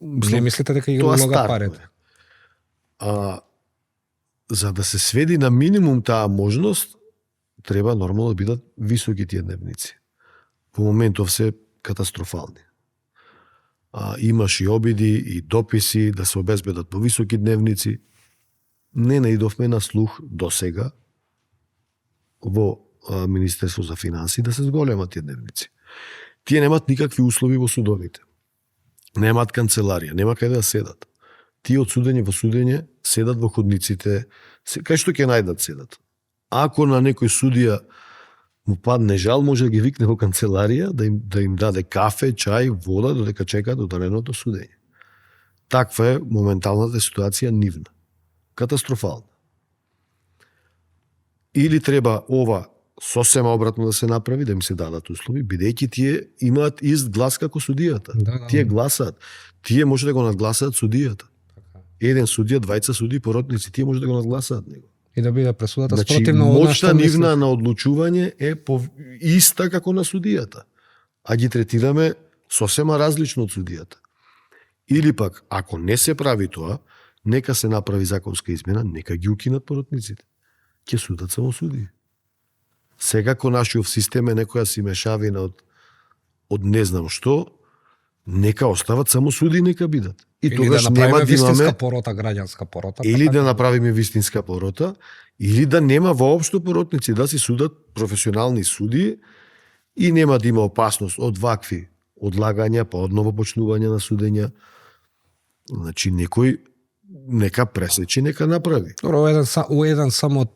Не мислите дека ги Тоа улога старно парите? е. За да се сведи на минимум таа можност, треба нормално да бидат високи тие дневници. По моментов се катастрофални. Имаш и обиди и дописи да се обезбедат по високи дневници. Не наидовме на слух до сега во Министерство за финанси да се зголемат тие дневници. Тие немат никакви услови во судовите. Немаат канцеларија, нема каде да седат. тие од судење во судење седат во ходниците, кај што ќе најдат седат. Ако на некој судија му падне жал, може да ги викне во канцеларија, да им даде кафе, чај, вода, додека чекаат оддаленото судење. Таква е моменталната ситуација нивна. Катастрофална. Или треба ова сосема обратно да се направи, да им се дадат услови, бидејќи тие имаат ист глас како судијата. Тие гласаат. Тие може да го надгласаат судијата. Еден судија, двајца судии, поротници, тие може да го надгласаат него. И да биде пресудата Значи, спротивно моќта нивна на одлучување е иста како на судијата. А ги третираме сосема различно од судијата. Или пак, ако не се прави тоа, нека се направи законска измена, нека ги укинат поротниците. Ќе судат само судии. Сега ко нашиот систем е некоја си мешавина од не знам што, нека остават само судии, нека бидат. И или тогаш да нема направиме да вистинска имаме порота, граѓанска порота. или така да направиме вистинска порота, или да нема воопшто поротници, да си судат професионални судии и нема да има опасност од вакви одлагања, па одново почнување на судења. Значи, некој нека пресечи, нека направи. Добро, еден само од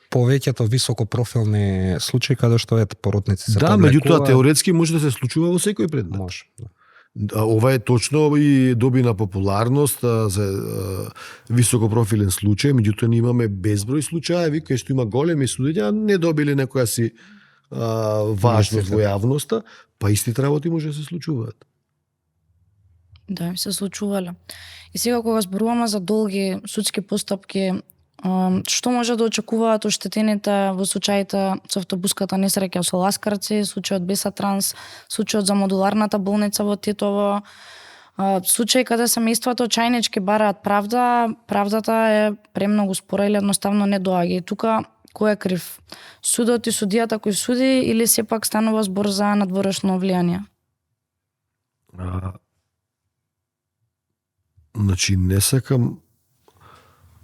повеќето високопрофилни случаи каде што поротници се Да, меѓутоа теоретски може да се случува во секој предмет. Може. Ова е точно и доби на популарност за високопрофилен случај, меѓутоа ние имаме безброј случаеви кај што има големи судења, не добили некоја си важност во јавноста, па истите работи може да се случуваат. Да, се случувале. И сега кога зборуваме за долги судски постапки, што може да очекуваат оштетените во случаите со автобуската несреќа со Ласкарци, случајот Беса Транс, случајот за модуларната болница во Тетово, случаи каде семејствата очајнички бараат правда, правдата е премногу спора или едноставно не доаѓа. И тука кој е крив? Судот и судијата кој суди или сепак станува збор за надворешно влијание? Значи, не сакам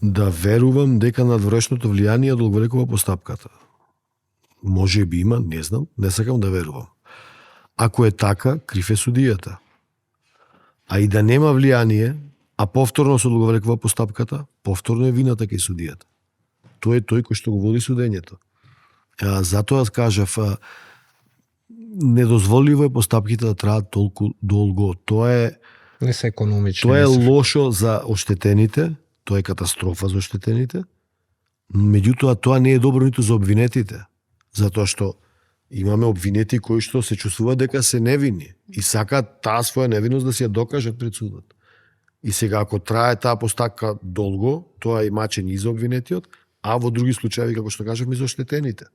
да верувам дека надворешното влијание одолговекува постапката. Може би има, не знам, не сакам да верувам. Ако е така, крив е судијата. А и да нема влијание, а повторно се одолговекува постапката, повторно е вината кај судијата. Тој е тој кој што го води судењето. Затоа кажав, недозволиво е постапките да траат толку долго. Тоа е не се економични. Тоа е лошо за оштетените, тоа е катастрофа за оштетените, меѓутоа тоа не е добро ниту за обвинетите, затоа што имаме обвинети кои што се чувствуваат дека се невини и сакаат таа своја невиност да си ја докажат пред судот. И сега ако трае таа постапка долго, тоа е мачење и за обвинетиот, а во други случаи, како што кажавме, за оштетените.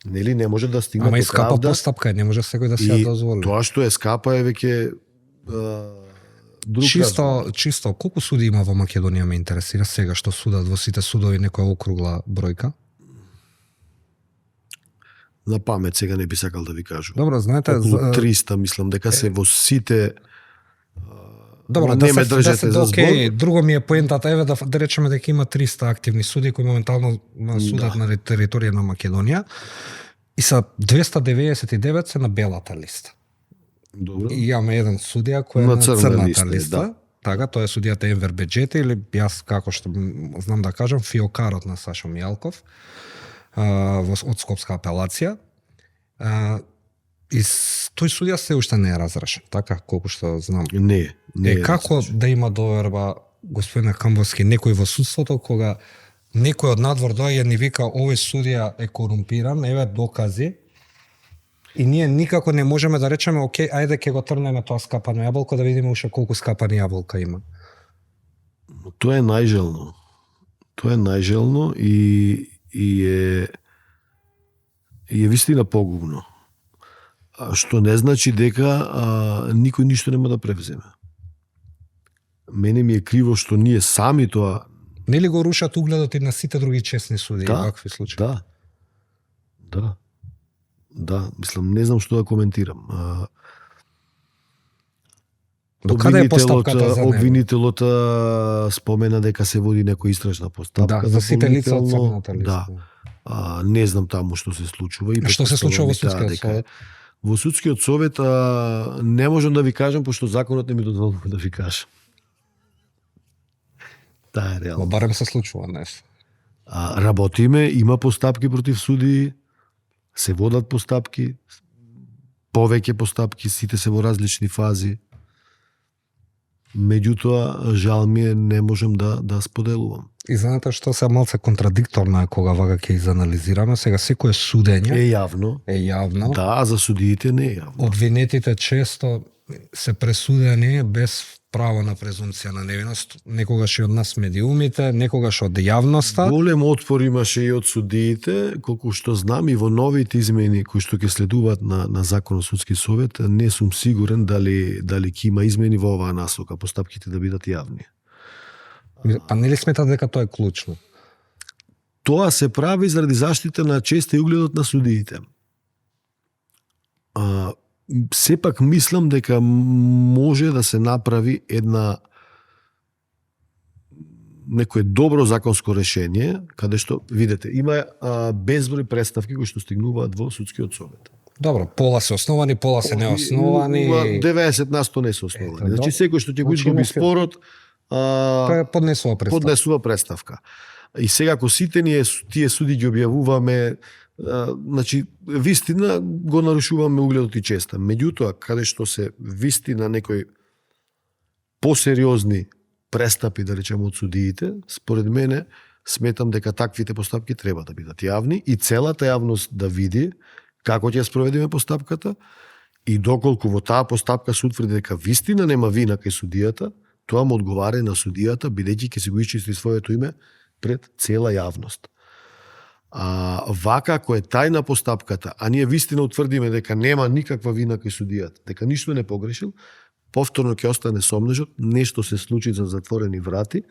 Нели не може да стигне до правда. Ама и скапа постапка, не може секој да си ја дозволи. И тоа што е скапа е веќе Чисто, колку суди има во Македонија ме интересира сега што судат во сите судови, некоја округла бројка? На памет сега не би сакал да ви кажам. Добро, знаете, околу 300 мислам дека се во сите. Добро, не ме држете за збор. Окей, друго ми е поентата, еве да речеме дека има 300 активни суди кои моментално судат на територија на Македонија и са 299 се на белата листа. Добро. И имаме еден судија кој е на црната листа. Да. Така, тоа е судијата Енвер Беџети или јас како што знам да кажам фиокарот на Сашо Мијалков од Скопска апелација. И тој судија се уште не е разрешен, така колку што знам. Не е како разрешен. Да има доверба господине Камбовски некој во судството кога некој од надвор доаѓа и ни вика овој судија е корумпиран, еве докази. И ние никако не можеме да речеме, окей, ајде ќе го трнеме тоа скапано јаболко да видиме уште колку скапани јаболка има. Тоа е најжелно. Тоа е најжелно и е вистина погубно. Што не значи дека никој ништо нема да превземе. Мене ми е криво што ние сами тоа. Нели го рушат угледот и на сите други честни суди во вакви случаи? Да, мислам, не знам што да коментирам. До каде е постапката за него? Обвинителот спомена дека се води некоја истражна постапка. Да, за сите лица од црната листа. Да. Не знам таму што се случува. И што се случува во судскиот совет? Во судскиот совет не можам да ви кажам, пошто законот не ми дозволува да ви кажам. Таа е Но реално. барем се случува нешто. Работиме, има постапки против судии, се водат постапки, повеќе постапки, сите се во различни фази. Меѓутоа, жал ми е, не можем да споделувам. И знаете што се малце контрадикторно е кога вака ќе изанализираме, сега секое судење Е јавно. е јавно. Да, а за судиите не е јавно. Обвинетите често се пресудени без право на презумција на невиност, некогаш и од нас медиумите, некогаш од јавноста. Голем отпор имаше и од судиите, колку што знам и во новите измени кои што ќе следуваат на Законот судски совет, не сум сигурен дали ќе има измени во оваа насока, постапките да бидат јавни. Па нели сметат дека тоа е клучно? Тоа се прави заради заштита на честа и угледот на судиите. Сепак мислам дека може да се направи некое добро законско решение, каде што, видете, има безброј представки кои што стигнуваат во судскиот совет. Добро, пола се основани, пола се неосновани. 90% не се основани. Ете, Значи секој што ќе го Значи, изгуби има спорот, поднесува представа. поднесува представка. И сега ако сите ние тие суди ги објавуваме, значи вистина го нарушуваме угледот и честа. Меѓутоа, каде што се вистина некои посериозни престапи, да речеме, од судиите, според мене, сметам дека таквите постапки треба да бидат јавни и целата јавност да види како ќе ја спроведеме постапката и доколку во таа постапка се утврди дека вистина нема вина кај судијата, тоа му одговара и на судијата, бидејќи ќе се го исчисти своето име пред цела јавност. Вака, ако е тајна постапката, а ние вистина утврдиме дека нема никаква вина кај судијата, дека ништо не погрешил, повторно ќе остане сомнежот, нешто се случи за затворени врати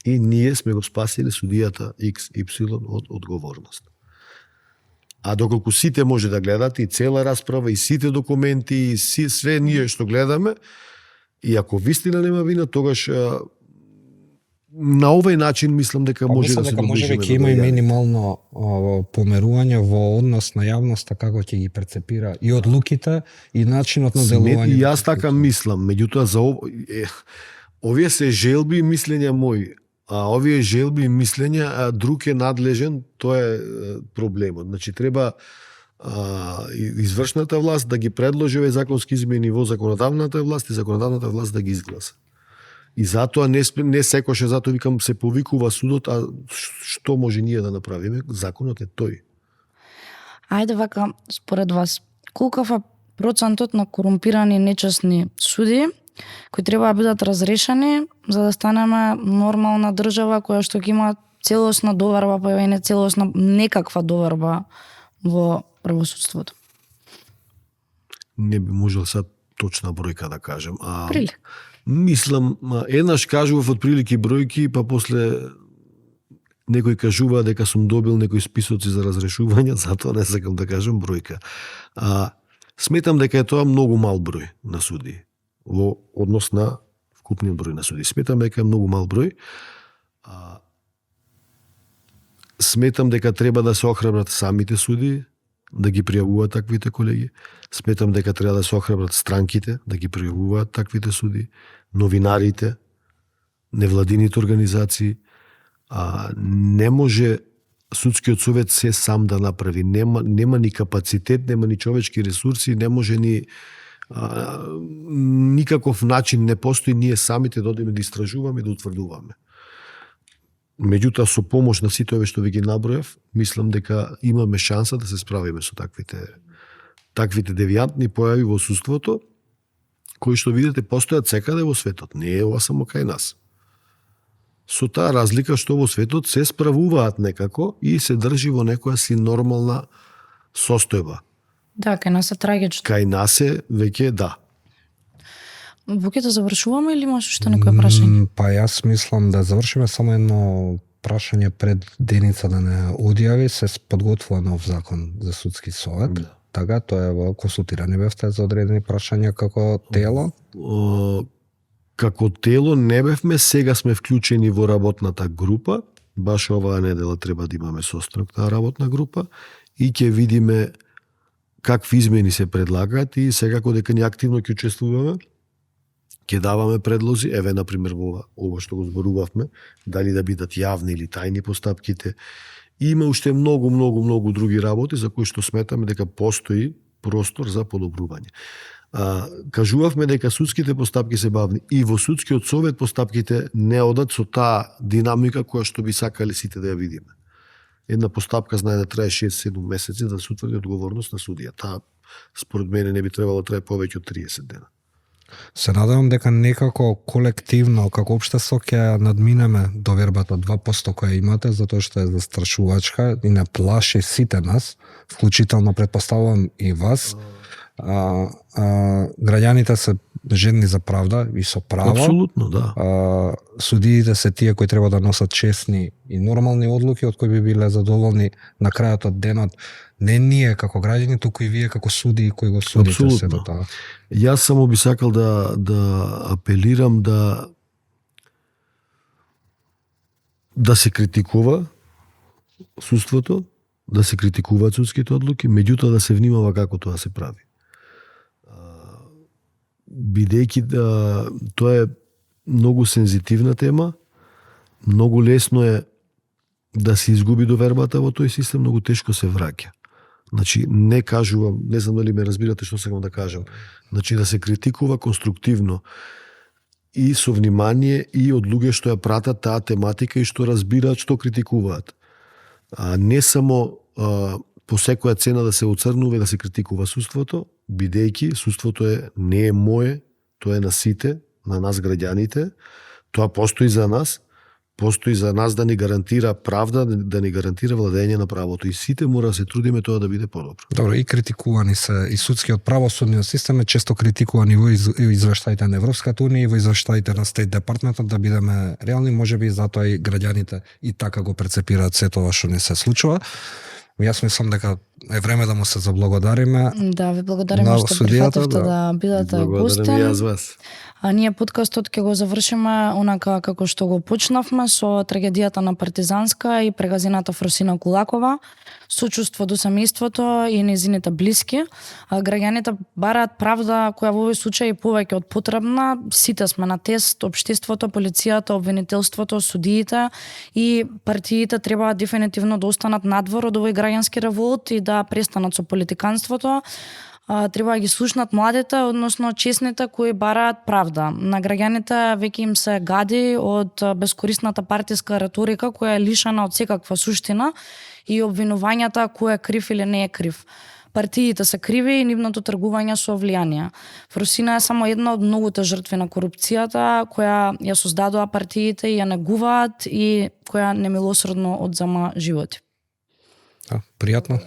и ние сме го спасили судијата XY од одговорност. А доколку сите може да гледате и цела расправа, и сите документи, и све ние што гледаме, и ако вистина нема вина, тогаш на овој начин мислам дека може да се може доближиме ќе до има и дојање. минимално померување во однос на јавноста како ќе ги перцепира и одлуките и начинот на делување. И јас така мислам, меѓутоа за овие се желби и мислења мои, а овие желби и мислења друг е надлежен, тоа е проблемот. Значи треба извршната власт да ги предложи овие законски измени во законодавната власт и законодавната власт да ги изгласа. И затоа не секојаш, затоа викам се повикува судот, а што може ние да направиме? Законот е тој. Ајде вака, според вас, колкав е процентот на корумпирани нечесни суди кои треба да бидат разрешени за да станеме нормална држава која што ќе има целосна доверба, па и не целосна, некаква доверба во правосудството? Не би можел сега точна бројка да кажем. Прилик. Мислам, еднаш кажував од прилики бројки, па после некој кажува дека сум добил некои списоци за разрешување, затоа не сакам да кажам бројка. Сметам дека е тоа многу мал број на суди во однос на вкупниот број на суди. Сметам дека е многу мал број. Сметам дека треба да се охрабрат самите суди да ги пријавуваат таквите колеги. Сметам дека треба да се охрабрат странките да ги пријавуваат таквите суди, новинарите, невладините организации. Не може судскиот совет се сам да направи. Нема ни капацитет, нема ни човечки ресурси, не може ни никаков начин не постои ние самите да одиме да истражуваме и да утврдуваме. Меѓутоа, со помош на сите овие што ви ги наброев, мислам дека имаме шанса да се справиме со таквите девијантни појави во судството, кои што видите постојат секаде во светот. Не е ова само кај нас. Со таа разлика што во светот се справуваат некако и се држи во некоја си нормална состојба. Да, кај нас е трагично. Кај нас е веќе да. Вуќе да завршуваме или имаш уште некој прашање? Па јас мислам да завршиме само едно прашање пред Деница да не одјави, се подготвува нов закон за судски совет. Да. Така, тоа е во консултирани бевте за одредени прашања како тело? Како тело не бевме, сега сме вклучени во работната група. Баш оваа недела треба да имаме состанок на работна група и ќе видиме какви измени се предлагаат и секако дека ни активно ќе учествуваме Ќе даваме предлози, еве например во ова што го зборувавме, дали да бидат јавни или тајни постапките. И има уште многу други работи за кои што сметаме дека постои простор за подобрување. Кажувавме дека судските постапки се бавни и во судскиот совет постапките не одат со таа динамика која што би сакале сите да ја видиме. Една постапка знае да трае 6-7 месеци да се утврди одговорност на судија. Таа според мене не би требало да трае повеќе од 30 дена. Се надевам дека некако колективно, како општество, ќе надминеме довербата 2% која имате, затоа што е застрашувачка и не плаши сите нас, вклучително предпоставувам и вас. Граѓаните се жедни за правда и со право. Апсолутно, да. Судиите се тие кои треба да носат честни и нормални одлуки од кои би биле задоволни на крајот од денот. Не ние како граѓани, туку и вие како судии кои го судите се до тоа. Јас само би сакал да апелирам да се критикува судството, да се критикуваат судските одлуки, меѓутоа да се внимава како тоа се прави. Бидејќи тоа е многу сензитивна тема, многу лесно е да се изгуби довербата во тој систем, многу тешко се враќа. Значи, не кажувам, не знам дали ме разбирате што сакам да кажам. Значи, да се критикува конструктивно и со внимание и од луѓе што ја пратат таа тематика и што разбираат што критикуваат. Не само по секоја цена да се оцрнува и да се критикува судството, бидејќи судството не е мое, тоа е на сите, на нас граѓаните, тоа постои за нас да ни гарантира правда, да ни гарантира владење на правото и сите мора да се трудиме тоа да биде подобро. Добро, и критикувани се и судскиот правосудниот систем е често критикувани во извештаите на Европската унија и во извештаите на Стейт департментот, да бидеме реални, можеби затоа и граѓаните и така го прецепираат се тоа што не се случува. Јас мислам дека е време да му се заблагодариме. Да, ви благодариме што прифативте да бидете гостин. Благодарам и аз вас. Ние подкастот ќе го завршиме онака како што го почнавме, со трагедијата на Партизанска и прегазената Фросина Кулакова, сочувство до семејството и нејзините блиски. Граѓаните бараат правда која во овој случај е повеќе од потребна. Сите сме на тест, општеството, полицијата, обвинителството, судиите и партиите треба дефинитивно да останат надвор од овој граѓански револт и да престанат со политиканството. Треба да ги слушнат младите, односно честните кои бараат правда. На граѓаните веќе им се гади од бескорисната партиска реторика која е лишена од секаква суштина и обвинувањата кој е крив или не е крив. Партиите се криви и нивното тргување со влијание. Фросина е само една од многуте жртви на корупцијата која ја создадоа партиите и ја негуваат и која немилосредно одзема животи. Пријатно.